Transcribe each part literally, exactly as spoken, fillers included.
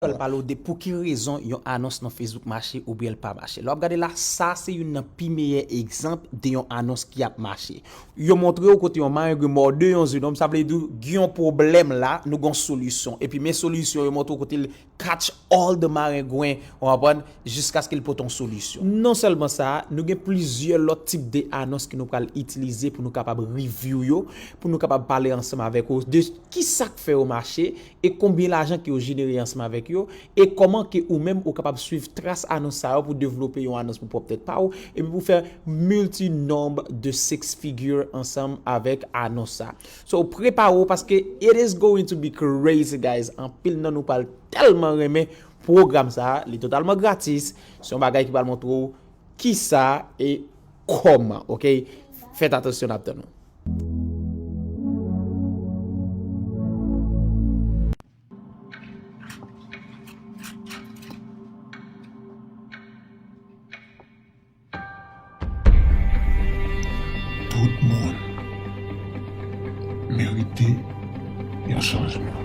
L pale w de pou ki rezon yon anons nan Facebook mache oubyen l pa mache. Lè w ap gade la, sa se youn nan pi meyè egzanp de yon anons ki ap mache. Yo montre w kote yon marengwen mòde yon zyenòm, sa vle di gen yon pwoblèm la, nou gen yon solisyon. Epi men solisyon, yo montre w kote l catch all the marengwen, w konprann, jiskaske l pote yon solisyon. Non sèlman sa, nou gen plizyè lòt tip de anons ke nou pral itilize pou nou kapab review yo, pou nou kapab pale ansanm avèk ou de ki sa k fè yo mache, e konbyen lajan ke yo jenere ansanm avèk yo, e kòman ke ou menm ou kapab swiv tras anons sa yo pou devlope yon anons pou pwòp tèt pa w, epi pou fè milti nonb de six figure ansanm avèk anons sa. So, prepare w paske it is going to be crazy, guys. Anpil nan nou pral tèlman renmen pwogram sa, li totalman gratis. Se yon bagay ki pral montre w kisa e kòman, ok? Fèt atansyon, n ap tann nou. Tout moun merite yon chanjman.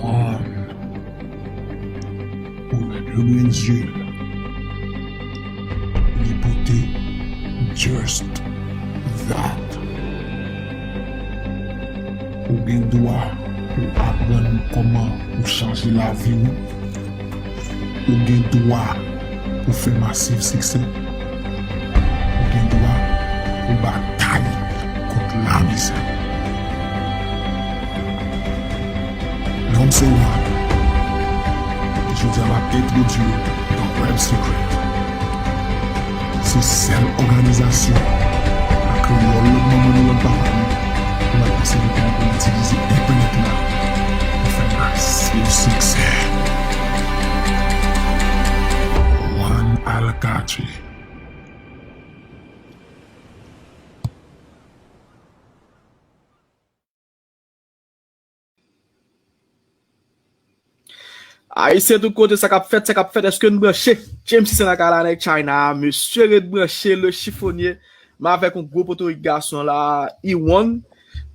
One. Ou wè, yo gen zye. Li pote just that. Ou gen dwa pou aprann kòman pou chanje lavi w. Ou gen dwa pou fè masiv siksè. Ou gen dwa pou batay kont lamizè. Non m se One. Jodi a m ap entwodui w nan Web Secret. Se sèl òganizasyon a kreyòl lòt manman nou lòt papa nou. Pou n ap pase letan pou n itilize entènèt la pou fè masiv siksè. One Alkache. Ayisyen tout kote, sa k ap fèt, sa k ap fèt, èske n branche? James Cisse nan kay la, nèg China, mesye ret branche, le chiffonnier, m avèk yon gwo potorik gason la, Iwon.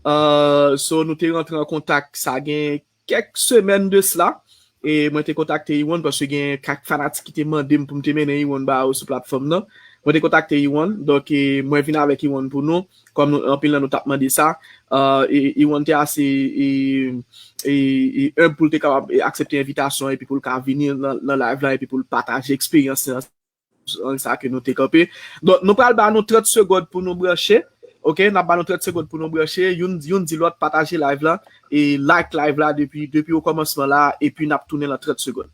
Euh, so, nou te rantre an kontak, sa gen kèk semèn de sila, e mwen te kontakte Iwon paske gen kèk fanatik ki te mande m pou m te mennen Iwon ba yo sou platfòm nan. Mwen te kontakte Iwon, donk, e, mwen vin avèk Iwon pou nou, kòm nou, anpil nan nou t ap mande sa. Euh, e, Iwon te ase, e, e, e, enb pou l te kapab, e, aksepte envitasyon epi pou l ka vini nan, nan live la epi pou l pataje eksperyans li nan sa ke nou te kanpe. Donk, nou pral ba nou trant segond pou nou branche. Ok, n ap ba nou trant segond pou nou branche. Youn, youn di lòt, pataje live la e like live la depi, depi o kòmansman la, epi n ap tounen nan trant segond.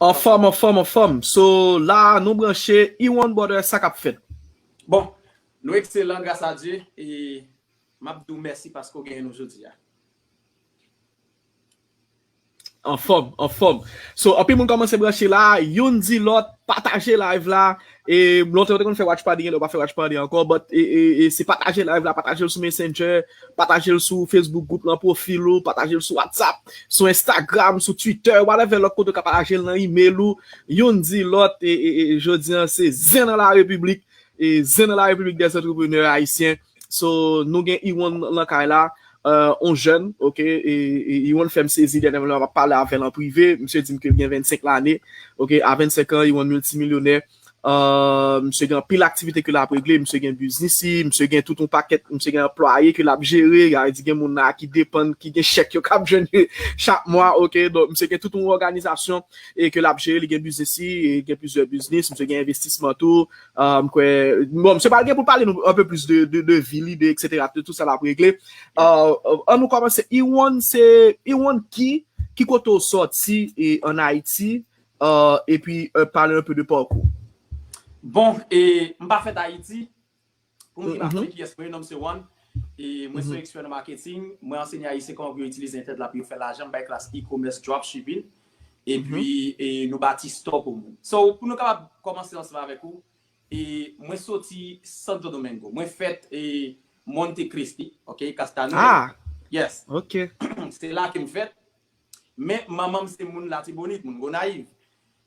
Anfòm, anfòm, anfòm. So, la, nou branche. Iwon Brother, sa k ap fèt? Bon, nou ekselan, gras a Dye, e m ap di w mèsi paske w genyen nou jodi a. Anfòm, anfòm. So, anpil moun kòmanse branche la, youn di lòt, pataje live la. E lontan yo te konn fè watch party, genlè yo pa fè watch party ankò, but e, e, e, se pataje live la, pataje l sou Messenger, pataje l sou Facebook gwoup lan, pwofil ou, pataje l sou WhatsApp, sou Instagram, sou Twitter, whatever lòt kote w ka pataje l nan email ou. Youn di lòt, e, e, e, jodi an se zen nan la repiblik, e, zen nan la repiblik dè antreprenè ayisyen. So, nou gen Iwon nan kay la, euh, on jèn, ok, e, e Iwon fè m sezi dènyèman, m ap pale avè l an prive, misye di m ke l gen vennsenk lane, ok, a vennsenk an, Iwon miltimilyonè, euh, misye gen anpil aktivite ke l ap regle, misye gen biznis li, misye gen tout yon pakèt, misye gen anplwaye ke l ap jere, sa vle di gen moun la ki depann, ki gen chèk yo k ap jwenn chak mwa, ok, donk misye gen tout yon òganizasyon e ke l ap jere, li gen biznis li, e gen plizyè biznis, misye gen envestisman tou, Ah, m kwè, bon, misye pral gen pou l pale nou un peu plus de, de, de vi li, de et cetera, de tout sa l ap regle. Ah, ah, ann nou kòmanse. Iwon, se, Iwon ki, ki kote w sòti, e, ann Ayiti, ah, epi, euh, pale un peu de pakou. Bon, e, m pa fèt Ayiti. Pou moun ki pa konnen kiyès mwen ye, non m se One. E mwen se yon expert nan marketing, mwen ansenye Ayisyen kòman pou yo itilize entènèt la pou yo fè lajan, m bay klas e-commerce, dropshipping, epi e, nou bati store pou moun. So, pou nou kapab kòmanse ansanm avèk ou, e mwen soti Santo Domingo. Mwen fèt e Monte Cristi, ok, Castaño. Ah, Yes. Ok. Se la ke m fèt. Men manman m se moun Latibonit, moun Gonayiv.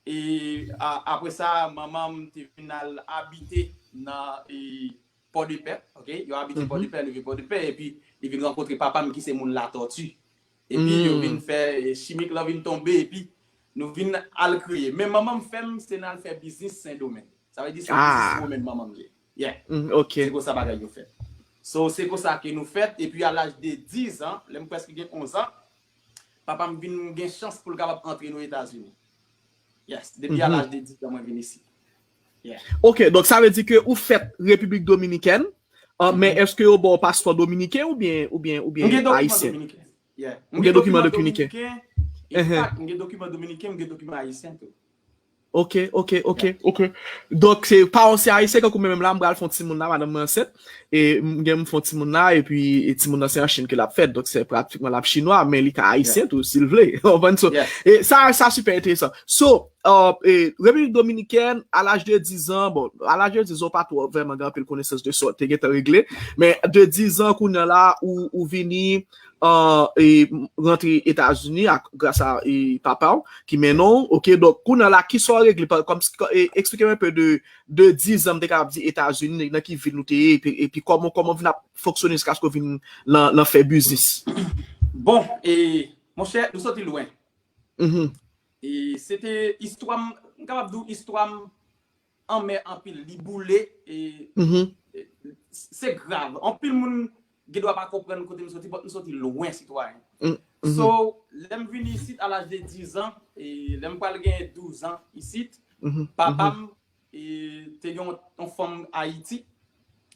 E a- apre sa, manman m te vin al abite nan e, Pòdepè, ok? Yo abite Pòdepè, rive Pòdepè, epi li vin rankontre papa m ki se moun Latòti. Epi yo vin fè e, chimik lan vin tonbe, epi nou vin al kreye. Men manman m fè m se nan al fè biznis Sendomeng. Sa vle di se Ah. biznis women manman m ye. Yeah. Mm, ok. Se konsa bagay yo fèt. So, se konsa ke nou fèt, epi a laj de diz an, lè m prèske gen onz an, papa m vin gen chans pou l kapab antre nou Etazini. Yes, depi a laj de diz an, mwen vin isi. Yeah. Ok, donk sa vle di ke ou fèt Repiblik Dominikèn, uh, men èske yo ba w paspò dominiken oubyen oubyen Mwen oubyen gen dokiman ayisyen? Dominiken. Yeah. Ou gen dokiman dominiken? In fact, mwen gen dokiman dominiken, mwen gen dokiman ayisyen tou. Ok, ok, ok, ok. Donk se pa yon se ayisyen kankou mwen menm la, m pral fè yon timoun la, madanm mwen ansent, e m gen m fè yon timoun la, epi e timoun nan se an Chin ke l ap fèt, donk se pratikman l ap chinwa, men li ka ayisyen tou, si l vle. Ou konprann? So, Yeah. e sa, sa sipè enteresan. So, uh, e, Repiblik Dominikèn, a laj de diz an, bon, a laj de diz an, ou pa twò vrèman gen anpil konesans de sa w te gentan regle, men de diz an, kounye a la, ou, ou vini, uh, e, rantre Etazini ak, gras a e, papa w ki mennen w, ok, donk, kounye a la, ki sa w regle, pa- kòm, e, eksplike m un peu de, de diz an, m te kapab di Etazini, nan ki vil ou te ye, epi, epi kòman, kòman w vin ap fonksyone jiskaske w vin nan, nan fè biznis? Bon, e, monchè, nou soti lwen. Mhm. E se te istwa m, m kapab di w istwa m anmè anpil, li boule, e Mhm. se grav. Anpil moun gen dwa pa konprann kote m soti, but m soti lwen, sitwayen. Mm, mhm. So, lè m vini isit a laj de diz an, e lè m pral gen douz an isit, Mhm. papa m e, te gen yon, yon fanm Ayiti.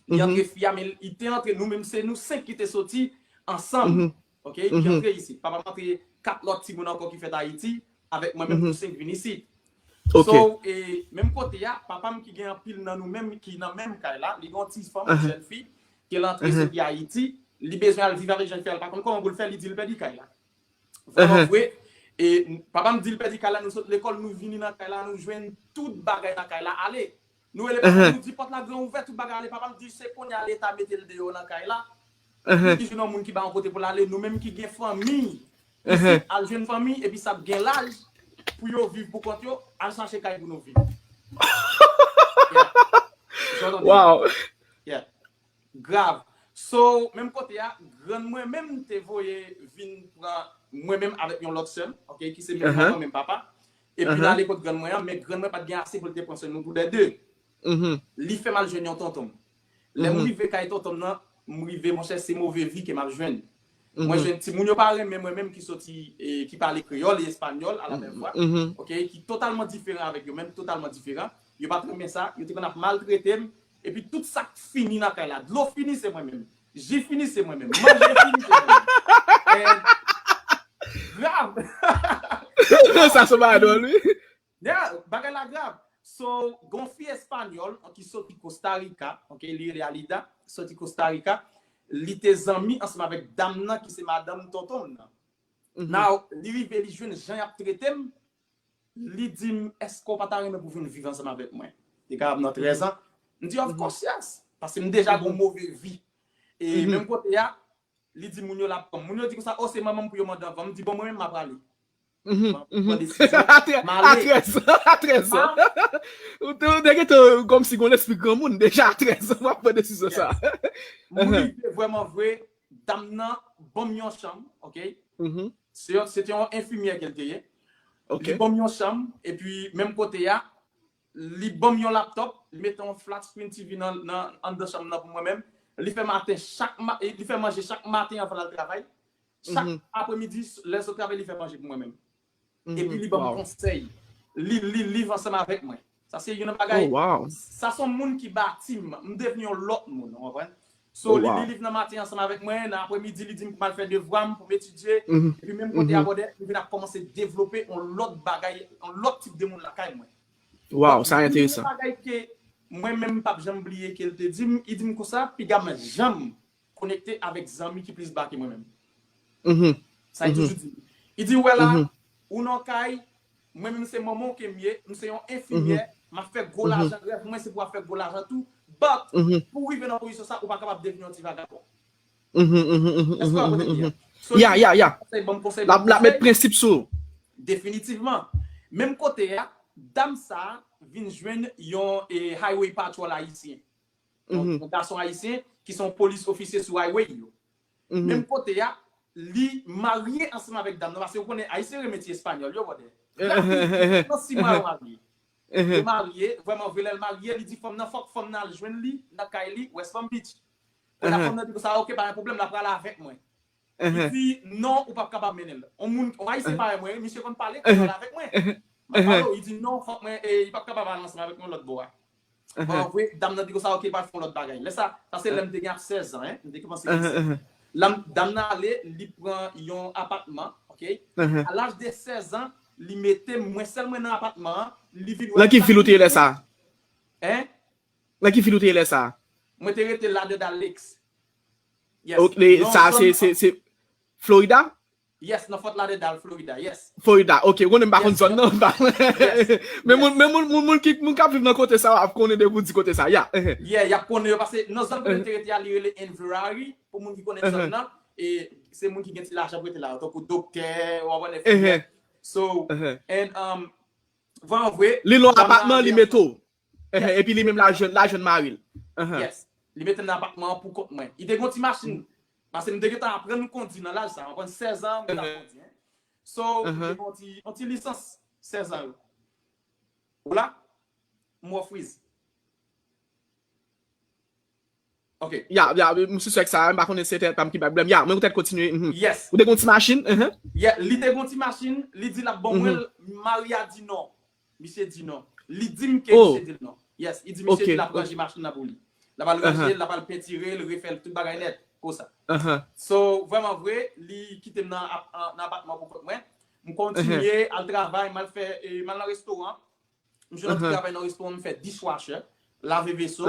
Li Mhm. antre fi a, men li te antre, nou menm se nou senk ki te soti ansanm. Mhm. Ok, li Mhm. antre isit. Papa m antre kat lòt timoun ankò ki fèt Ayiti, avèk mwen menm Mhm. nou senk vin isit. Ok. So, e, menm kote a, papa m ki gen anpil nan nou menm ki nan menm kay la, li gen yon ti fanm, yon Mhm. jèn fi, ke l antre Mhm. soti Ayiti, li bezwen al viv avèk jèn fi a, li pa konn kòman pou l fè, li di l pèdi kay la. Vrèman Mhm. vre, e papa m di l pèdi kay la, nou sot lekòl, nou vini nan kay la, nou jwenn tout bagay nan kay la ale. Nou rele papa m, Mhm. nou di pòt la gran ouvè, tout bagay ale. Papa m di se kounye a Leta mete l deyò nan kay la. Mhm. Li jwenn yon moun ki ba yon kote pou l ale, nou menm ki gen fanmi Mhm. isit, al jwenn fanmi, epi sa ap gen laj pou yo viv pou kont yo, al chache kay pou nou viv. Yeah. Jan w tande. Wow. Yeah. Grav. So, menm kote a, grann mwen menm te voye vin pran mwen menm avèk yon lòt sè m, ok, ki se menm Uh-huh. manman, menm papa. Epi Uh-huh. l ale kot grann mwen an, men grann mwen pa t gen ase pou l te pran swen nou toulède. Mhm. Li fè m al jwenn yon tonton m. Lè m Mhm. rive kay tonton m nan, m rive, monchè, se move vi ke m ap jwenn. Mhm. Mwen jwenn timoun yo parèy, men mwen menm ki soti, e, ki pale kreyòl e espanyòl a la menm fwa, Mhm. ok, ki totalman diferan avèk yo menm, totalman diferan. Yo pa t renmen sa, yo te konn ap maltrete m, epi tout sa k fini nan kay la, dlo fini se mwen menm, ji fini se mwen menm, manje fini se mwen menm. And grav. Sa se pa dwòl, wi. Yeah, bagay la grav. So, gon fi espanyòl ki soti Costa Rica, ok, li rele Alida, soti Costa Rica, li te zanmi ansanm avèk dam nan ki se madanm tonton m nan. Mhm. Now, li rive, li jwenn jan y ap trete m, li di m, èske w pa ta renmen pou vin viv ansanm avèk mwen? Li kapab nan trèz an. M di, of course, yes. Paske m deja gon move vi. E Mhm. menm kote a, li di moun yo l ap pran m. Moun yo di konsa, o, se manman m pou yo mande anvan. M di, bon, mwen menm m ap ale. Mhm, M ap mhm. pran desizyon. A trèz an, a trèz an. Ou te, ou te gentan kòmsi gon lespri granmoun deja a trèz an, w ap pran desizyon sa. M rive vrèman vre, dam nan ban m yon chanm, ok? Mhm. Se yon, se te yon enfimyè ke l te ye. Ok. Li ban m yon chanm, epi menm kote a, li ban m yon laptop, li mete yon flat screen T V nan, nan, anndan chanm nan pou mwen menm. Li fè maten chak ma, li fè manje chak maten anvan l al travay. Chak Mhm. apremidi, lè l sot travay, li fè manje pou mwen menm. Mhm. Epi li ban m Wow. konsèy. Li, li, li liv ansanm avèk mwen. Sa se youn nan bagay. Oh, wow. Sa se yon moun ki bati m. M devni yon lòt moun, ou konprann? So, Oh, li wow. li liv nan maten ansanm avèk mwen, nan apremidi, li di m pou m al fè devwa m, pou m etidye. Mhm. Epi menm kote a, Mhm. brother, nou vin ap kòmanse devlope yon lòt bagay, yon lòt tip de moun lakay mwen. Wow, But sa youn enteresan. Nan bagay ke mwen menm m p ap janm bliye ke l te di m, li di m konsa, piga m janm konekte avèk zanmi ki plis ba ke mwen menm. Sa li toujou di. Li di, "Wè la, ou nan kay, mwen menm se manman w ke m ye, m se yon enfimyè, m ap fè gwo lajan, rèv mwen se pou w ap fè gwo lajan tou, but pou w rive nan pozisyon sa, ou pa kapab devni yon ti vagabon." Èske w konprann byen? So, li di, "Ban m konsèy, ban m konsèy, ban m konsèy." L ap met prensip sou ou. Definitivman. Menm kote a, dam sa a vin jwenn yon eh, highway patrol ayisyen. Yon, yon gason ayisyen ki se yon polis ofisye sou highway yo. Menm kote a, li marye ansanm avèk dam nan, paske ou konnen ayisyen renmen ti espanyòl yo, brother. Nan sis mwa yo marye. Yo marye, vrèman vre, lè l marye, li di fanm nan, fòk fanm nan al jwenn li nan kay li, West Palm Beach. Kounye a fanm nan di konsa, "Ok, pa gen pwoblèm, l ap prale avèk mwen." Li di, "Non, ou p ap kapab mennen l. On moun, on ayisyen parèy mwen, misye konn pale, konn pale avèk mwen." M ap pale w, li di, "Non, fòk mwen, eh, li p ap kapab al ansanm avèk mwen lòt bò a." An vre, dam nan di konsa, "Ok, pral fè yon lòt bagay." Lè sa, sa se lè m te gen ap sèz an, hein, m te kòmanse gen sèz an. Dam nan ale, li pran yon apatman, ok? A laj de sèz an, li mete m, mwen sèl mwen nan apatman an, li vin wè. Nan ki vil ou te ye lè sa? Hein? Nan ki vil ou te ye lè sa? Mwen te rete Lauderdale Lakes. Yes. Ok, sa se, se, se Florida? Yes, nan Fort Lauderdale, Florida, yes. Florida, ok. Ou konnen m pa konn zòn nan. Men moun, men moun, moun, moun ki, moun k ap viv nan kote sa ap konnen depi w di kote sa. Ya. Yeah, y ap konnen yo, paske nan zòn kote m te rete a, li rele Inverrary, pou moun ki konnen zòn nan, e se moun ki gen ti lajan pou rete la, tankou doktè, w ap konnen, enfimyè. So, and, um, vrèman vre, li lwen apatman, li mete w. Epi li menm la jwenn, la jwenn mari l. Yes. Li mete m nan apatman an pou kont mwen. Li te gen yon ti machin. Paske m te gentan aprann kondi nan laj sa. M aprann sèz an, m te ap kondi, hein. So, m te gen yon ti, yon ti lisans sèz an yo. Ou la? M wè w friz. Ok. Ya, ya, m sisèk sa, m pa konnen se tèt pa m ki bay pwoblèm. Ya, men ou tèt kontinye. Yes. Ou te gen yon ti machin? Yeah, li te gen yon ti machin, li di l ap ban mwen l, mari a di non. Misye di non. Li di m ke misye di l non. Yes, li di misye di l ap ranje machin nan pou li. L ap al ranje l, l ap al pentire l, refè l, tout bagay nèt, konsa. So, vrèman vre, li kite m nan ap-, an, nan apatman pou kont mwen. M kontinye al travay, m al fè, eh, m al nan restoran. M jwenn yon ti travay nan restoran, m fè dishwasher, lave veso.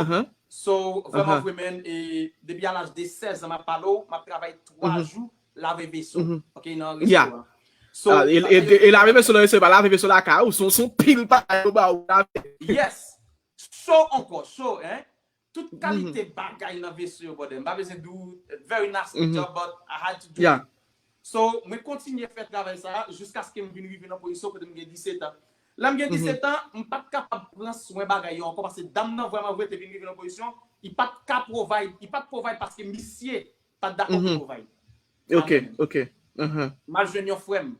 So, vrèman vre, men, e, depi a laj de sèz an, m ap pale w, m ap travay twa jou, lave veso. Ok, nan restoran. So, e, e, e lave veso nan restoran, pa lave veso lakay ou, se yon, se yon pil bagay yo ba ou lave. Yes. Cho ankò, cho, hein. Tout kalite bagay nan veso yo, brother. M pa bezwen di w, very nasty job, but I had to do it. So, mwen kontinye fè travay sa a jiskaske m vin rive nan pozisyon kote m gen disèt an. Lè m gen disèt an, m pa t kapab pran swen bagay yo ankò, paske dam nan vrèman vre te vin rive nan pozisyon, li pa t ka provide, li pa t provide paske misye pa t dakò pou provide. Ok, ok. M al jwenn yon frè m.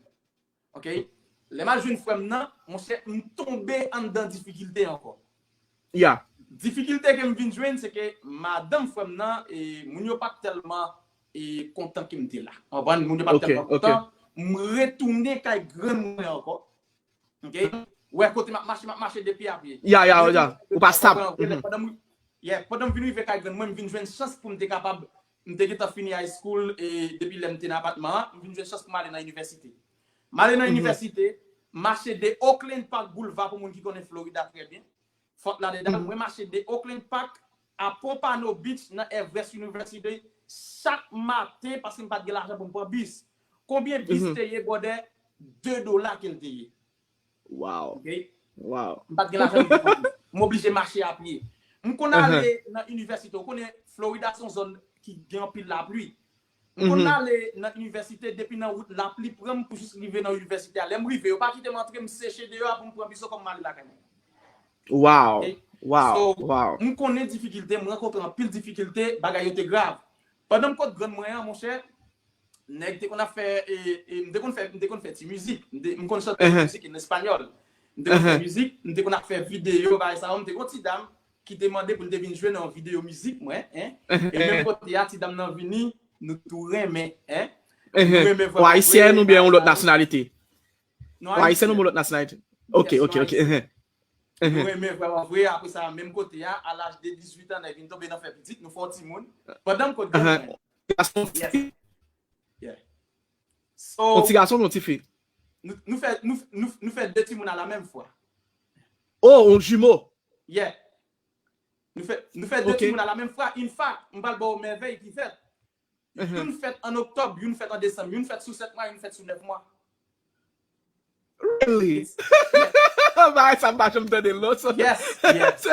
Ok? Lè m al jwenn frè m nan, monchè, m tonbe anndan difikilte ankò. Ya. Difikilte ke m vin jwenn, se ke madanm frè m nan, e, moun yo pa t tèlman, e, kontan ke m te la. Ou konprann? Moun yo pa t tèlman kontan. M retounen kay grann mwen ankò. Ok? Ou wè kote m ap mache, m ap mache de pye a pye. Ya, ya, ya. Ou pa stab. Pandan m, yeah, pandan m vin rive kay grann mwen, m vin jwenn chans pou m te kapab, m te gentan fini high school, e depi lè m te nan apatman an, m vin jwenn chans pou m ale nan inivèsite. M ale nan inivèsite, mache de Oakland Park Boulevard, pou moun ki konnen Florida trè byen, Fort Lauderdale, mwen mache de Oakland Park a Pompano Beach nan Everest University chak maten paske m pa t gen lajan pou m pran bis. Konbyen bis te ye, brother? De dola ke l te ye. Wow. Ok? Wow. M pa t gen lajan pou m pran bis. M oblije mache a pye. M konn ale nan inivèsite. Ou konnen Florida se yon zòn ki gen anpil lapli. M konn ale nan inivèsite, depi nan wout lapli pran m pou jis rive nan inivèsite a. Lè m rive, yo pa kite m antre, m seche deyò a pou m pran bis ankò pou m ale lakay mwen. Wow. Ok? Wow. So, wow. M konnen difikilte, m rankontre anpil difikilte, bagay yo te grav. Pandan m kot grann mwen an, monchè, nèg te konn ap fè, e, e, m te konn fè, m te konn fè ti mizik. M te, m konn chante mizik en espanyòl. M te konn fè mizik, m te konn ap fè videyo, bagay sa yo. M te gon ti dam ki te mande pou l te vin jwe nan yon videyo mizik mwen, en. E menm kote a, ti dam nan vini, nou tou renmen, en. Nou renmen vrèman vre. Ou ayisyen oubyen yon lòt nasyonalite? Non, ayisyen. Ou ayisyen oubyen yon lòt nasyonalite? Ok, ok, ok. Nou renmen vrèman vre. Apre sa, menm kote a, a laj de dizuit an, nèg vin tonbe nan fè pitit, nou fè yon timoun. Pandan m kot grann mwen. Gason, fi? Yeah. So, yon ti gason oubyen yon ti fi? Nou, nou fè, nou, nou, nou fè de timoun a la menm fwa. Oh, yon jimo? Yeah. Nou fè, nou fè de timoun a la menm fwa. In fact, m pral ba w mèvèy ki fèt. Youn fèt an oktòb, youn fèt an desanm, youn fèt sou sèt mwa, youn fèt sou nèf mwa. Really? Bagay sa m pa janm tande l non. Yes, yes.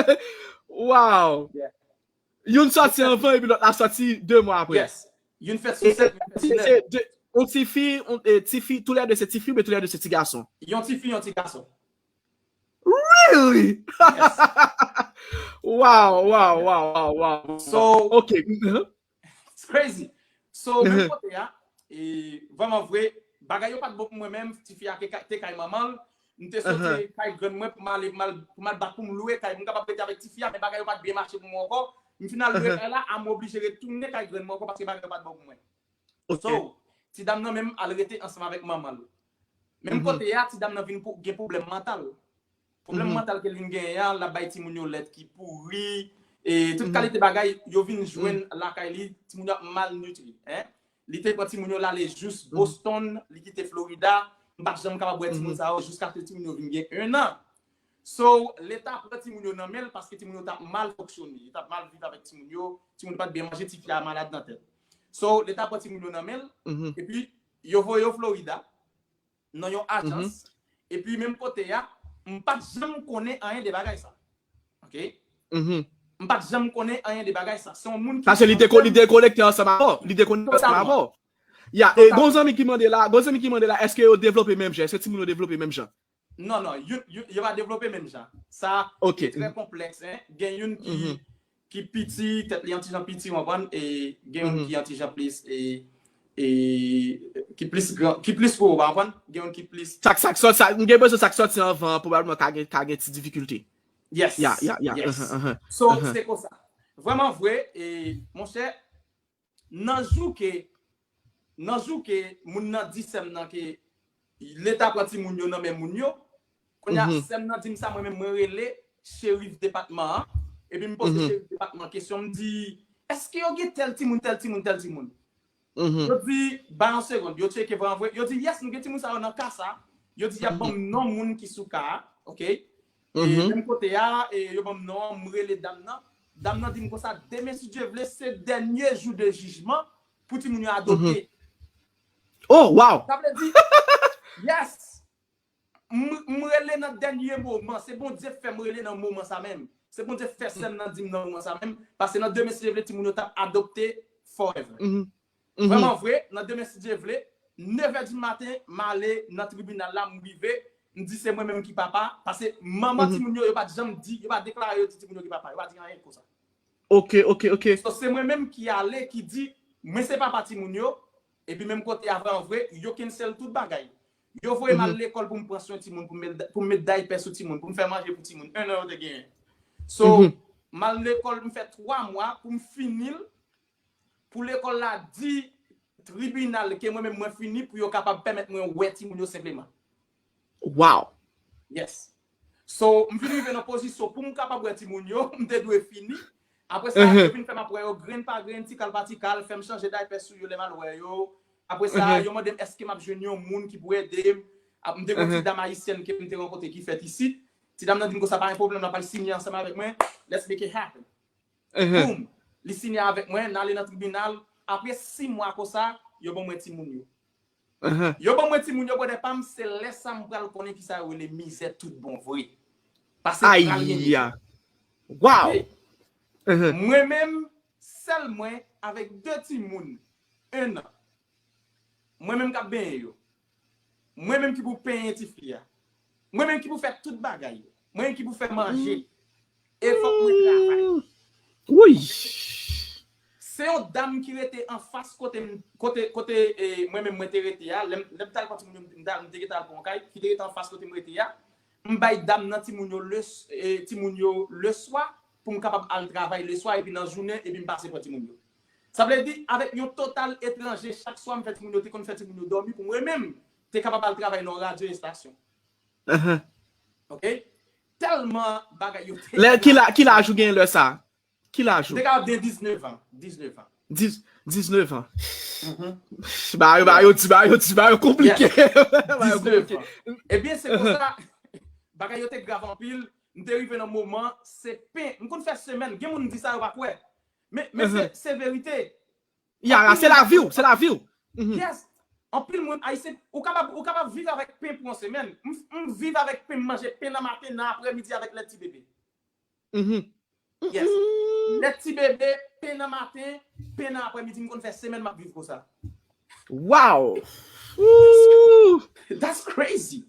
Wow. Youn sòti anvan epi lòt la sòti de mwa apre. Yes. Youn fèt sou sèt, youn fèt sou nèf. On ti fi, on, eh, ti fi, tou lè de se ti fi, men tou lè de se ti gason. Yon ti fi, yon ti gason. Really? Wow, wow, wow, wow, wow. So, Ok. It's crazy. So, menm kote a, e vrèman vre, bagay yo pa t bon pou mwen menm, tifi a te kay manman l, m te soti kay grann mwen pou m ale, pou m al bat pou m lwe kay, pou m kapab rete avèk tifi a, men bagay yo pa t byen mache pou mwen ankò. M fin al lwe kay la, a m oblije retounen kay grann mwen ankò paske bagay yo pa t bon pou mwen. So, ti dam nan menm al rete ansanm avèk manman l. Menm kote a, ti dam nan vin gen pwoblèm mantal. Pwoblèm mantal ke l vin genyen an, l ap bay timoun yo lèt ki pouri, e tout kalite bagay, yo vin jwenn lakay li, timoun yo ap malnitri. Hein? Li te pran timoun yo l ale jous Boston, li kite Florida, m pa t janm kapab wè timoun sa yo jiskaske timoun yo vin gen en an. So, leta pran timoun yo nan men l paske timoun yo t ap mal fonksyone, yo t ap mal viv avèk timoun yo, timoun yo pa t byen manje, tifi a malad nan tèt. So, leta pran timoun yo nan men l, epi yo voye yo Florida, nan yon ajans, epi menm kote a, m pa t janm konnen anyen de bagay sa. Ok? M pa t janm konnen anyen de bagay sa. Se yon moun ki. Paske li te konekte ansanm avè w. Li te konekte ansanm avè w. Ya, e gon zanmi ki mande la, gon zanmi ki mande la, èske yo devlope menm jan? Èske timoun yo devlope menm jan? Non, non, yo, yo, yo pa devlope menm jan. Sa, Ok. Se trè konplèks, hein. Gen youn ki, ki piti, tèt li yon ti jan piti, w konprann, e gen youn ki yon ti jan plis, e, e ki plis gran, ki plis gwo, w konprann, gen youn ki plis. Sak, sak sòt, sa, m gen enpresyon sak sòti anvan, pwobableman ka gen, ka gen ti difikilte. Yes. Ya, ya, ya. Yes. Uh-huh, uh-huh. So, se konsa. Vrèman vre, e, monchè, nan jou ke, nan jou ke moun nan di sè m nan ke leta pran timoun yo nan men moun yo, kounye a, sè m nan di m sa, mwen menm mwen rele cherif depatman an, epi m poze cherif depatman an kesyon, m di, èske yo gen tèl timoun, tèl timoun, tèl timoun? Yo di, ba yon segond, yo tcheke vre an vre. Yo di, yes, nou gen timoun sa yo nan ka sa. Yo di, y ap ban m non moun ki sou ka a, ok? E menm kote a, e yo ban m non an, m rele dam nan. Dam nan di m konsa, demen si Dye vle, se dènye jou de jijman pou timoun yo adopte. Oh, wow! Sa vle di, yes! M, m rele nan dènye moman. Se Bondye k fè m rele nan moman sa menm. Se Bondye k fè sè m nan di m nan moman sa menm. Paske nan demen si Dye vle, timoun yo t ap adopte forever. Vrèman vre, nan demen si Dye vle, nevè di maten, m ale nan tribinal la, m rive, m di se mwen menm ki papa, paske manman timoun yo, yo pa t janm di, yo pa deklare yo di timoun yo ki papa, yo pa di anyen konsa. Ok, ok, ok. So, se mwen menm ki ale, ki di, mwen se papa timoun yo, epi menm kote a vrèman vre, yo cancel tout bagay. Yo voye m al lekòl pou m pran swen timoun, pou m met, pou m met daypè sou timoun, pou m fè manje pou timoun. En an yo te genyen. So, m al lekòl, m fè twa mwa pou m fini l, pou lekòl la di tribinal ke mwen menm mwen fini pou yo kapab pèmèt mwen wè timoun yo senpleman. Wow! Yes. So, m vin rive nan pozisyon pou m kapab wè timoun yo, m te dwe fini. Apre sa, yo vin fè m ap wè yo grenn pa grenn, ti kal pa ti kal, fè m chanje daypè sou yo lè m al wè yo. Apre sa, yo mande m èske m ap jwenn yon moun ki pou ede m. M te gen yon ti dam ayisyèn ke m te rankontre ki fèt isit. Ti dam nan di m konsa pa gen pwoblèm, l ap al siyen ansanm avèk mwen. Let's make it happen. Boom! Li siyen avèk mwen, n ale nan tribinal. Apre sis mwa konsa, yo ban mwen timoun yo. Yo ban mwen timoun yo, brother pa m, se lè sa m pral konnen kisa yo rele mizè tout bon vre. Paske m pral gen mizè. Wow! Mwen menm, sèl mwen, avèk de timoun, en an. Mwen menm k ap benyen yo. Mwen menm ki pou penyen tifi a. Mwen menm ki pou fè tout bagay yo. Mwen menm ki pou fè manje. E fòk mwen travay. Wi. Se yon dam ki rete anfas kote m, kote, kote, e, mwen menm mwen te rete a. Lè m, lè m t al pran timoun yo, m t al, m te gentan al pran yon kay, ki te rete anfas kote m rete a. M bay dam nan timoun yo le, e, timoun yo leswa pou m kapab al travay leswa epi nan jounen epi m pase pran timoun yo. Sa vle di, avèk yon total etranje, chak swa m fè timoun yo, te konn fè timoun yo dòmi pou mwen menm te kapab al travay nan yon radyo estasyon. Ok? Tèlman bagay yo te. Lè, ki la, ki laj ou gen lè sa? Ki laj ou? M te kapab gen diznèf an. Diznèf an. Diz, diznèf an. Ba yo, ba yo di, ba yo di, ba yo konplike. Ba yo diznèf konplike. An. Ebyen, se konsa, bagay yo te grav anpil. M te rive nan moman, se pen. M konn fè semèn. Gen moun di sa, yo pa kwè. Men, men se, se verite. Ya, ya, se lavi w, se lavi w. Mhm. Yes. Anpil moun ayisyen, ou kapab ou kapab viv avèk pen pou yon semèn. M, m viv avèk pen, m manje pen nan maten, nan aprèmidi avèk lèt ti bebe. Mhm. Yes. Lèt ti bebe, pen nan maten, pen nan aprèmidi, m konn fè semèn m ap viv konsa. Wow! That's crazy.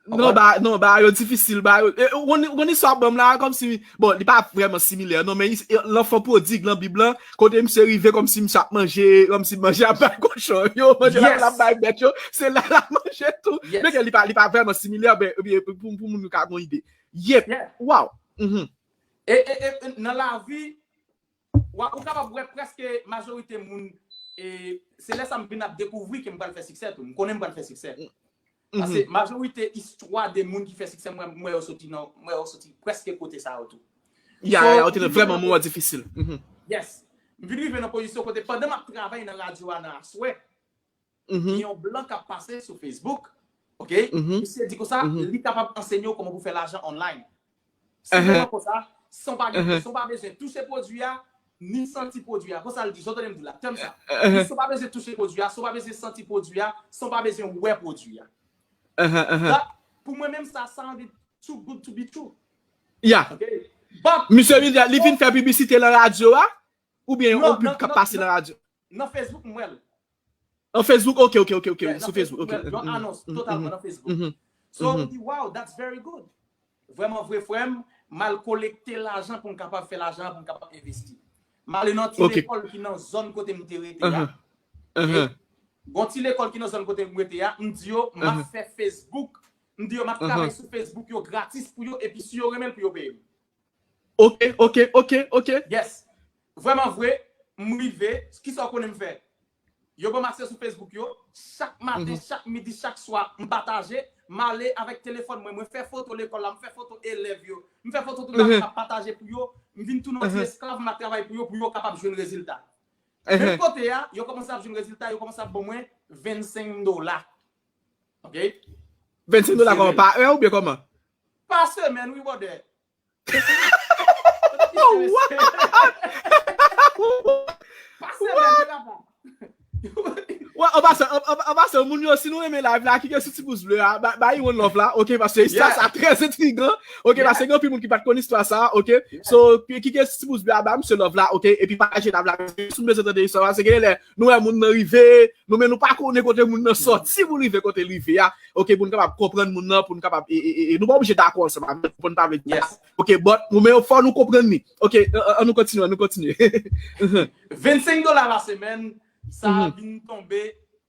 Non, ba, non, ba, yo difisil, ba, yo, e, ou konn, ou konn istwa banm la, kòmsi, bon, li pa vrèman similè, non, men is- e, lanfan pwodig nan Bib lan, kote misye rive kòmsi misye ap manje, kòmsi manje ap bay kochon, yo, manje la, Yes. la bay bèt yo, se la la manje tou. Yes. Men ke li pa, li pa vrèman similè, ben, ben, pou, pou, pou moun yo ka gon ide. Yep. Yeah. Wow. Mhm. E, e, e, e, nan lavi, w a- ou kapab wè prèske majorite moun, e, se lè sa m vin ap dekouvri ke m pral fè siksè tou. M konnen m pral fè siksè. Paske Mhm. majorite istwa de moun ki fè siksè, mwen, mwen yo soti nan, mwen yo soti prèske kote sa yo tou. Ya, So, ya, ou te nan vrèman moman difisil. Mhm. Yes. M vin rive nan pozisyon kote pandan m ap travay nan radyo a nan aswè, Mhm. gen yon blan k ap pase sou Facebook. Ok? Mhm. Misye di konsa, Mhm. li kapab anseye w kòman pou fè lajan online. Uh-huh. Senpleman konsa, san pa gen, Uh-huh. san pa bezwen touche pwodui a, ni santi pwodui a. Konsa l di, jan w tande m di la, tèm sa. Uh-huh. San pa bezwen touche pwodui a, san pa bezwen santi pwodui a, san pa bezwen wè pwodui a. Uh-huh, uh-huh. Sa, pou mwen menm sa, sa anvi too good to be true. Ya. Ok? But, Misye William, li vin fè piblisite nan radyo a? Oubyen Non, yon pib non, k ap non, pase non. Nan radyo? Nan Facebook, m wè l. An Facebook? Ok, ok, ok, ok. Yeah, Sou nan Facebook, ok. Yon anons totalman nan Facebook. Mhm. So, Mhm. m di, wow, that's very good. Vrèman vre, frè m, m al kolekte lajan pou m kapab fè lajan, pou m kapab envesti. M ale nan ti Ok. Lekòl ki nan zòn kote m te rete a. Uh-huh. Uh-huh. Gon ti lekòl ki nan zòn kote m rete a, m di yo, m ap Uh-huh. fè Facebook. M di yo, m ap Uh-huh. travay sou Facebook yo gratis pou yo, epi si yo renmen l pou yo peye m. Ok, ok, ok, ok. Yes. Vrèman vre, m rive, kisa w konnen m fè? Yo ban m aksè sou Facebook yo, chak maten, Mhm. chak midi, chak swa, m pataje, m ale avèk telefòn mwen, mwen fè foto lekòl la, m fè foto elèv yo, m fè foto tout Mhm. bagay, m ap pataje pou yo, m vin tounen yon ti Mhm. esklav, m ap travay pou yo, pou yo kapab jwenn rezilta. Mhm. Menm kote a, yo kòmanse ap jwenn rezilta, yo kòmanse ap ban mwen vennsenk dola. Ok? Vennsenk dola kòman? Pa è oubyen kòman? Pa semèn, wi, brother. Oh, what? Pa semèn, wi, papa. Wè, an pasan, an, an, an pasan, moun yo, si nou renmen live la, klike sou ti pous ble a, ba, ba yon love la, ok, paske istwa Yeah. sa trè entrigan, ok, Yeah. paske gen anpil moun ki pa t konn istwa sa, ok, so, klike sou ti pous ble a, ba misye love la, ok, epi pataje live la, si nou bezwen tande istwa, paske gen lè, nou wè moun nan rive, nou men nou pa konnen kote moun nan sòti pou l rive kote l rive a, ok, pou n kapab konprann moun nan, pou n kapab, e, e, e, e, nou pa oblije dakò ansanm avè l, pou n pa vle di, Yes. ok, but, nou men fò nou konprann li, ok, an, an, an nou kontinye, an nou kontinye. Vennsenk dola pa semèn, sa Mhm. vin tonbe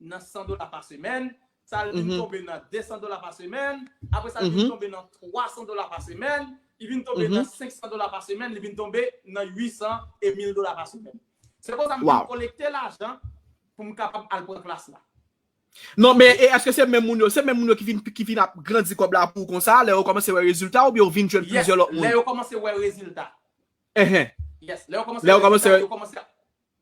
nan san dola pa semèn, sa vin Mhm. tonbe nan desan dola pa semèn, apre sa vin Mhm. tonbe nan twasan dola pa semèn, li vin tonbe Mhm. nan senk san dola pa semèn, li vin tonbe nan uit san e mil dola pa semèn. Se konsa m vin Wow. Kolekte lajan pou m kapab al pran klas la. Non, men e, èske se menm moun yo, se menm moun yo ki vin, ki vin ap grandi kòb la pou ou konsa, lè yo kòmanse wè rezilta, oubyen ou vin jwenn Yes, plizyè lòt lè moun? Yo kòmanse wè rezilta. Ehn. Yes, lè yo kòmanse Lè yo wè kòmanse rezilta, wè- yo kòmanse ap-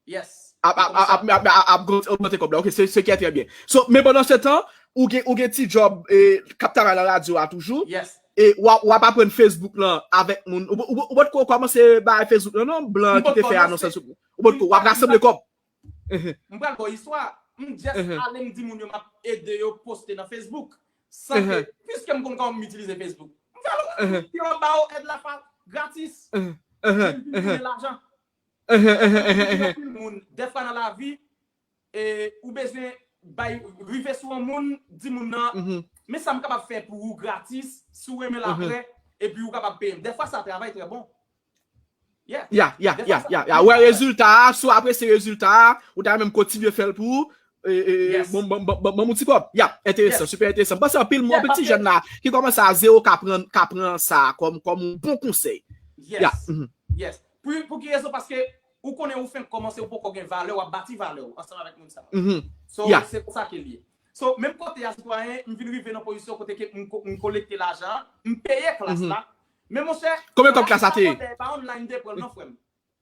Yes. Ap, Yo ap, kòmanse ap, ap, ap, ap, ap, ap ogmante kòb la. Ok, se, se ki trè byen. So, men pandan se tan, ou gen, ou gen ti job, e, k ap travay nan radyo a toujou, Yes. e w ap, w ap aprann Facebook lan avèk moun. Ou, ou, ou, ou potko kòmanse bay Facebook lan, non? Blan M ki te potko fè kòmanse. Anons lan sou. Ou potko, w ap rasanble kòb. M pral ba w istwa. M just Mhm. Ale m di moun yo m ap ede yo poste nan Facebook. San ke, Mhm. Piske m konn kòman m itilize Facebook. M fè l, Mhm. Yo ap ba w èd la pa gratis. Mhm. Epi Mhm. m vin tounen lajan. Mhm. Mhm. Mhm. Anpil moun, dèfwa nan lavi, e, ou bezwen bay, rive sou yon moun, di moun nan, Mhm. Men sa m kapab fè pou ou gratis, si w renmen l Mhm. Apre, epi ou kapab peye m. Dèfwa sa travay trè bon. Yeah. Ya, ya, Dèfwa ya, sa- ya, ya. Wè rezilta a, si w apresye rezilta a, ou ta menm kontinye fè l pou ou. E, e, e, Yes. Bon, bon, bon, bon, bon, bon, ti kòb. Ya, enteresan, Yes. Super enteresan. M panse anpil moun, Yeah, anpil ti paske- jèn la, ki kòmanse a zewo ka pran, ka pran sa kòm, kòm yon bon konsèy. Yes. Ya, mhm. Yes. Pou, pou ki rezon? Paske ou konnen ou fenk kòmanse, ou poko gen valè, w ap bati valè w ansanm avèk moun sa yo. Mhm. So, Yeah. Se konsa ke l ye. So, menm kote a, sitwayen, m vin rive nan pozisyon kote ke m, ko- m kolekte lajan, m peye klas Mhm. la. Men monchè, Konbyen kòb klas la te ye? E pa online m te pran l non, frè m.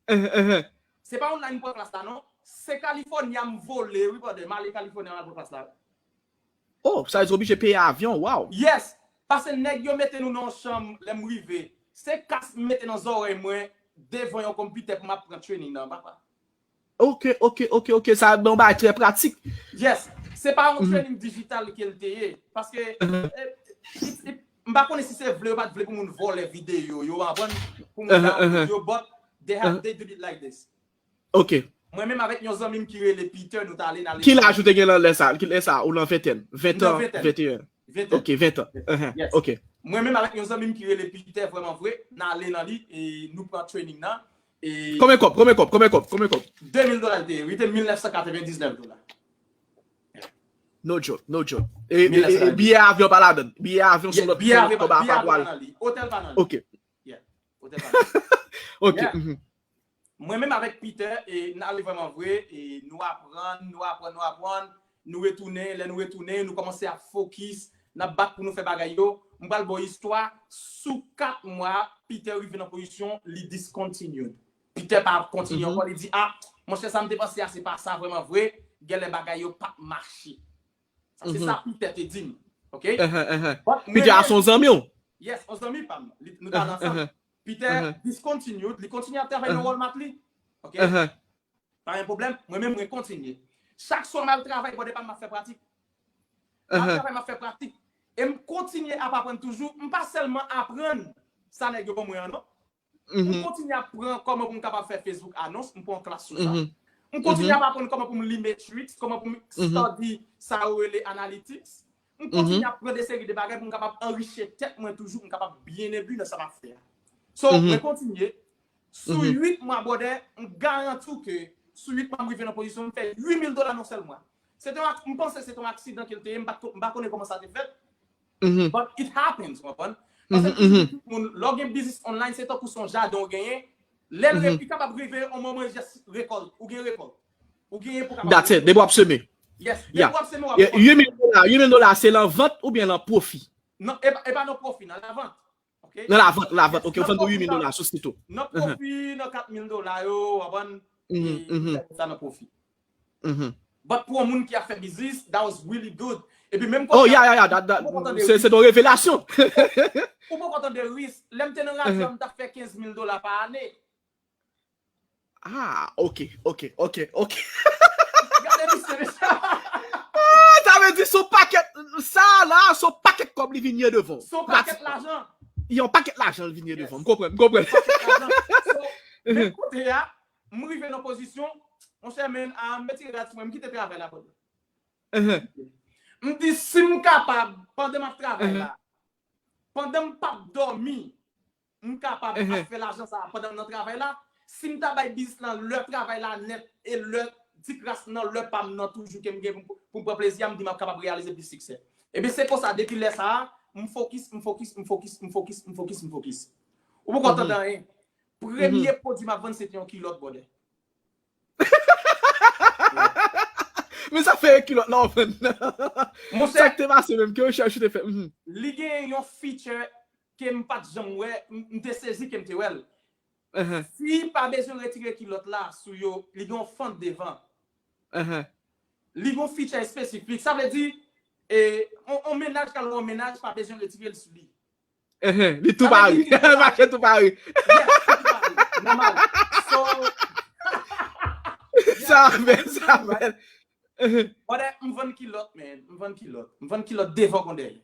Ehn, ehn, ehn. Se pa online m pran klas la non. Se California m vole, wi, brother. M ale California, m al pran klas la. Oh, sa vle di oblije peye avyon, wow. Yes. Paske nèg yo mete nou nan yon chanm lè m rive. Se kas m mete nan zòrèy mwen devan yon konpitè pou m ap pran training nan, papa. Ok, ok, ok, ok. Sa ban yon bagay trè pratik. Yes. Se pa yon training digital ke l te ye. Paske eh, it- it- m pa konnen si se vle yo pa t vle pou moun vòlè videyo yo, w konprann? Pou moun download yo, but they have they did it like this. Ok. Mwen menm avèk yon zanmi m ki rele Peter, nou t ale nan Ki laj ou te gen nan lè sa? Ki lè sa? Ou nan ventèn? Ven an? Venteyen? Ok, ven an. Ok. Mwen menm avèk yon zanmi m ki rele Peter, vrèman vre, n ale nan li e nou pran training nan. E Konbyen kòb? Konbyen kòb? Konbyen kòb? Konbyen kòb? De mil dola l te ye, li te mil nèf san katrevendiznèf dola. No joke, no joke. E, e, e, e biyè avyon pa ladan. Biyè avyon se yon lòt kòb apa pou al. Otèl pa nan li. Ok. Ok. Mwen menm avèk Peter, e n ale vrèman vre, e nou aprann, nou aprann, nou aprann, nou retounen, lè nou retounen, nou kòmanse ap fokis, n ap bat pou nou fè bagay yo. M pral ba w istwa, sou kat mwa, Peter rive nan pozisyon, li discontinued. Peter pa ap kontinye ankò, li di, ah, monchè, sa m te panse a, se pa sa vrèman vre, genlè bagay yo p ap mache. Sa se sa Peter te di m. Ok? But mwen Peter a se yon zanmi w? Yes, yon zanmi pa m. Li- Nou t al ansanm. Peter discontinued, li kontinye ap travay nan Walmart li. Ok? Pa gen pwoblèm, mwen menm mwen kontinye. Chak swa m al travay, bòdè pa m ap fè pratik. M ap travay, m ap fè pratik. E m kontinye ap aprann toujou. M pa sèlman aprann sa nèg yo ban mwen an non. M kontinye ap pran kòman pou m kapab fè Facebook anons, m pran klas sou sa. M kontinye ap aprann kòman pou m li matrix, kòman pou m study sa yo rele analytics. M kontinye ap pran de seri de bagay pou m kapab anrichi tèt mwen toujou, pou m kapab byen ebi nan sa m ap fè a. So, mwen kontinye. Sou uit mwa, bòdè, m garanti w ke sou uit mwa m rive nan pozisyon m fè uit mil dola nan yon sèl mwa. Se te yon ak- m panse se te yon aksidan ke l te ye, m pa t ko- m pa konnen kòman sa te fèt. But it happens, w konprann? Paske m toujou di tout moun, lè w gen biznis online, se tankou se yon jaden w genyen. Lè l re- li kapab rive yon moman jis rekòlt, ou gen rekòlt. Ou genyen pou kapab That's it, depi w ap seme. Yes, depi w ap seme, w ap Yeah, uit mil dola, uit mil dola se lan vant oubyen lan pwofi? Non, e pa- e pa nan pwofi, nan lavant. Ok? Nan lavant, lavant. Ok, ou vann pou uit mil dola sou sit ou. Nan pwofi, nan kat mil dola yo, w konprann? Mhm, mhm. Sa nan pwofi. Mhm. But pou yon moun ki ap fè biznis, that was really good. Epi menm Oh, yeah, yeah, yeah, that- that- se se yon revelasyon. Ou poko tande risk. Lè m te nan radyo, m t ap fè kenz mil dola pa ane. Ah, ok, ok, ok, ok. Gade misye, mesye. Ah, sa vle di se yon pakèt, sa la, se yon pakèt kòb li vin ye devan. Se yon pakèt lajan. Yon pakèt lajan li vin ye devan. M konprann, m konprann. Pakèt lajan. So, men kote a, m rive nan pozisyon, monchè, men, ah, m retire rad sou mwen, m kite travay la, bòdè. M di, si m kapab, pandan m ap travay la, pandan m p ap dòmi, m kapab ap fè lajan sa a pandan m nan travay la. Si m ta bay biznis lan lè travay la nèt e lè ti kras nan lè pa m nan toujou ke m gen pou m- pou m pran plezi a, m di m ap kapab reyalize plis siksè. Ebyen, se konsa, depi lè sa a, m fokis, m fokis, m fokis, m fokis, m fokis, m fokis. Ou poko tande anyen. Premye pwodui m ap vann, se te yon kilòt, bòdè. Men sa fè kilòt la w vann. Sa k te pase menm, ki rechèch ou te fè? Mhm. Li gen yon feature ke m pa t janm wè, m m te sezi ke m te wè l. Mhm. Fi pa bezwen retire kilòt la sou yo, li gen yon fant devan. Mhm. Li gen yon feature espesifik. Sa vle di, e, on, on mennaj k al wè yon mennaj pa bezwen retire l sou li. Ehe, li tou pare. Mache tou pare. Yes, li tou pare. Nòmal. So, Sa bèl, sa bèl. Bòdè, m vann kilòt, man. M vann kilòt. M vann kilòt devan kon dèyè.